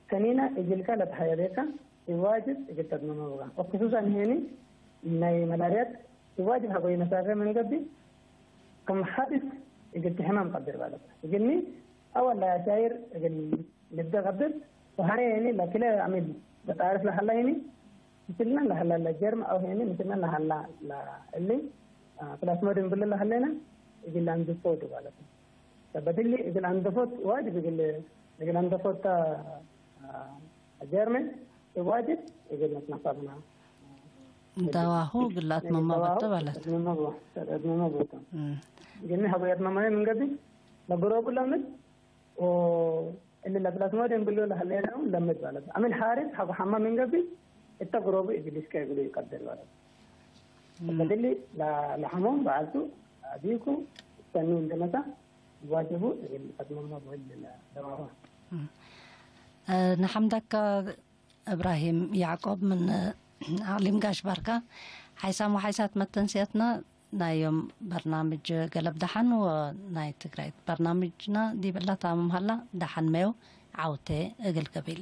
ከኒነ እግልከ ለተሐየቤከ፣ እብ ዋጅብ እግል ተትመመ ብጋ። ወክሱሰን ሄኒ፣ ናይ መላርያት፣ እብ ዋጅብ ሐቆ ይነሳፈ ምን ገብእ፣ ክም ሐዲስ እግል ትሕመም ቀድር ባለተ። እግልኒ፣ አወል ለአሻይር እግል ልብደ ቀድር፣ ወሐሬ ሄኒ፣ ለክለ አሚል ለጣርፍ ለሀላ ሄኒ፣ ምስልነ ለሀላ ለጀርም አው ሄኒ፣ ምስልነ ለሀላ ለእሊ፣ አ፣ ፕላስሞዲየም ብሎ ለሀሌነ፣ እግል አንድፎ ዱ ባለተ። ሰበት እሊ እግል አንደፎት ዋጅብ እግል፣ እግል አንደፎት ተ፣ አ፣ ጀርመ ዋጅብ እግል ነትነፈርና። ደዋሁ እግል አትመመ ደዋሁ በተ ባለት። እትመመ በ-፣ እትመመ በተ። እም። ግን ሀቡ የትመመ ምን ገቢ ለግሮቡ ለምድ ወ-፣ እሊ ለፕላስሞዲየም ብሎ ለሀሌነው ለምድ ባለት። አሚል ሐሪስ ሀቡ ሐማ ምን ገቢ እተ ግሮቡ እግል እስከ እግሉ ይቀደል ባለት። እም። ሰበት እሊ ለ-፣ ለሐሞም በዓልቱ አዲኩ ሰኒ እንደመሳ ዋጅቡ እግል አትመመ በ-፣ እሊ ለደዋሁ። እም። እ፣ ነሐምደከ እብራሂም ያዕቆብ ምን አቅሊም ጋሽ ባርካ። ሓይሳም ወሓይሳት መተንስያትና ናይ ዮም በርናምጅ ገለብ ደሓን ወናይ ትግራይት በርናምጅና ዲብ እላ ታምም ሀላ። ደሓን ሜው ዓውቴ እግል ገቢል።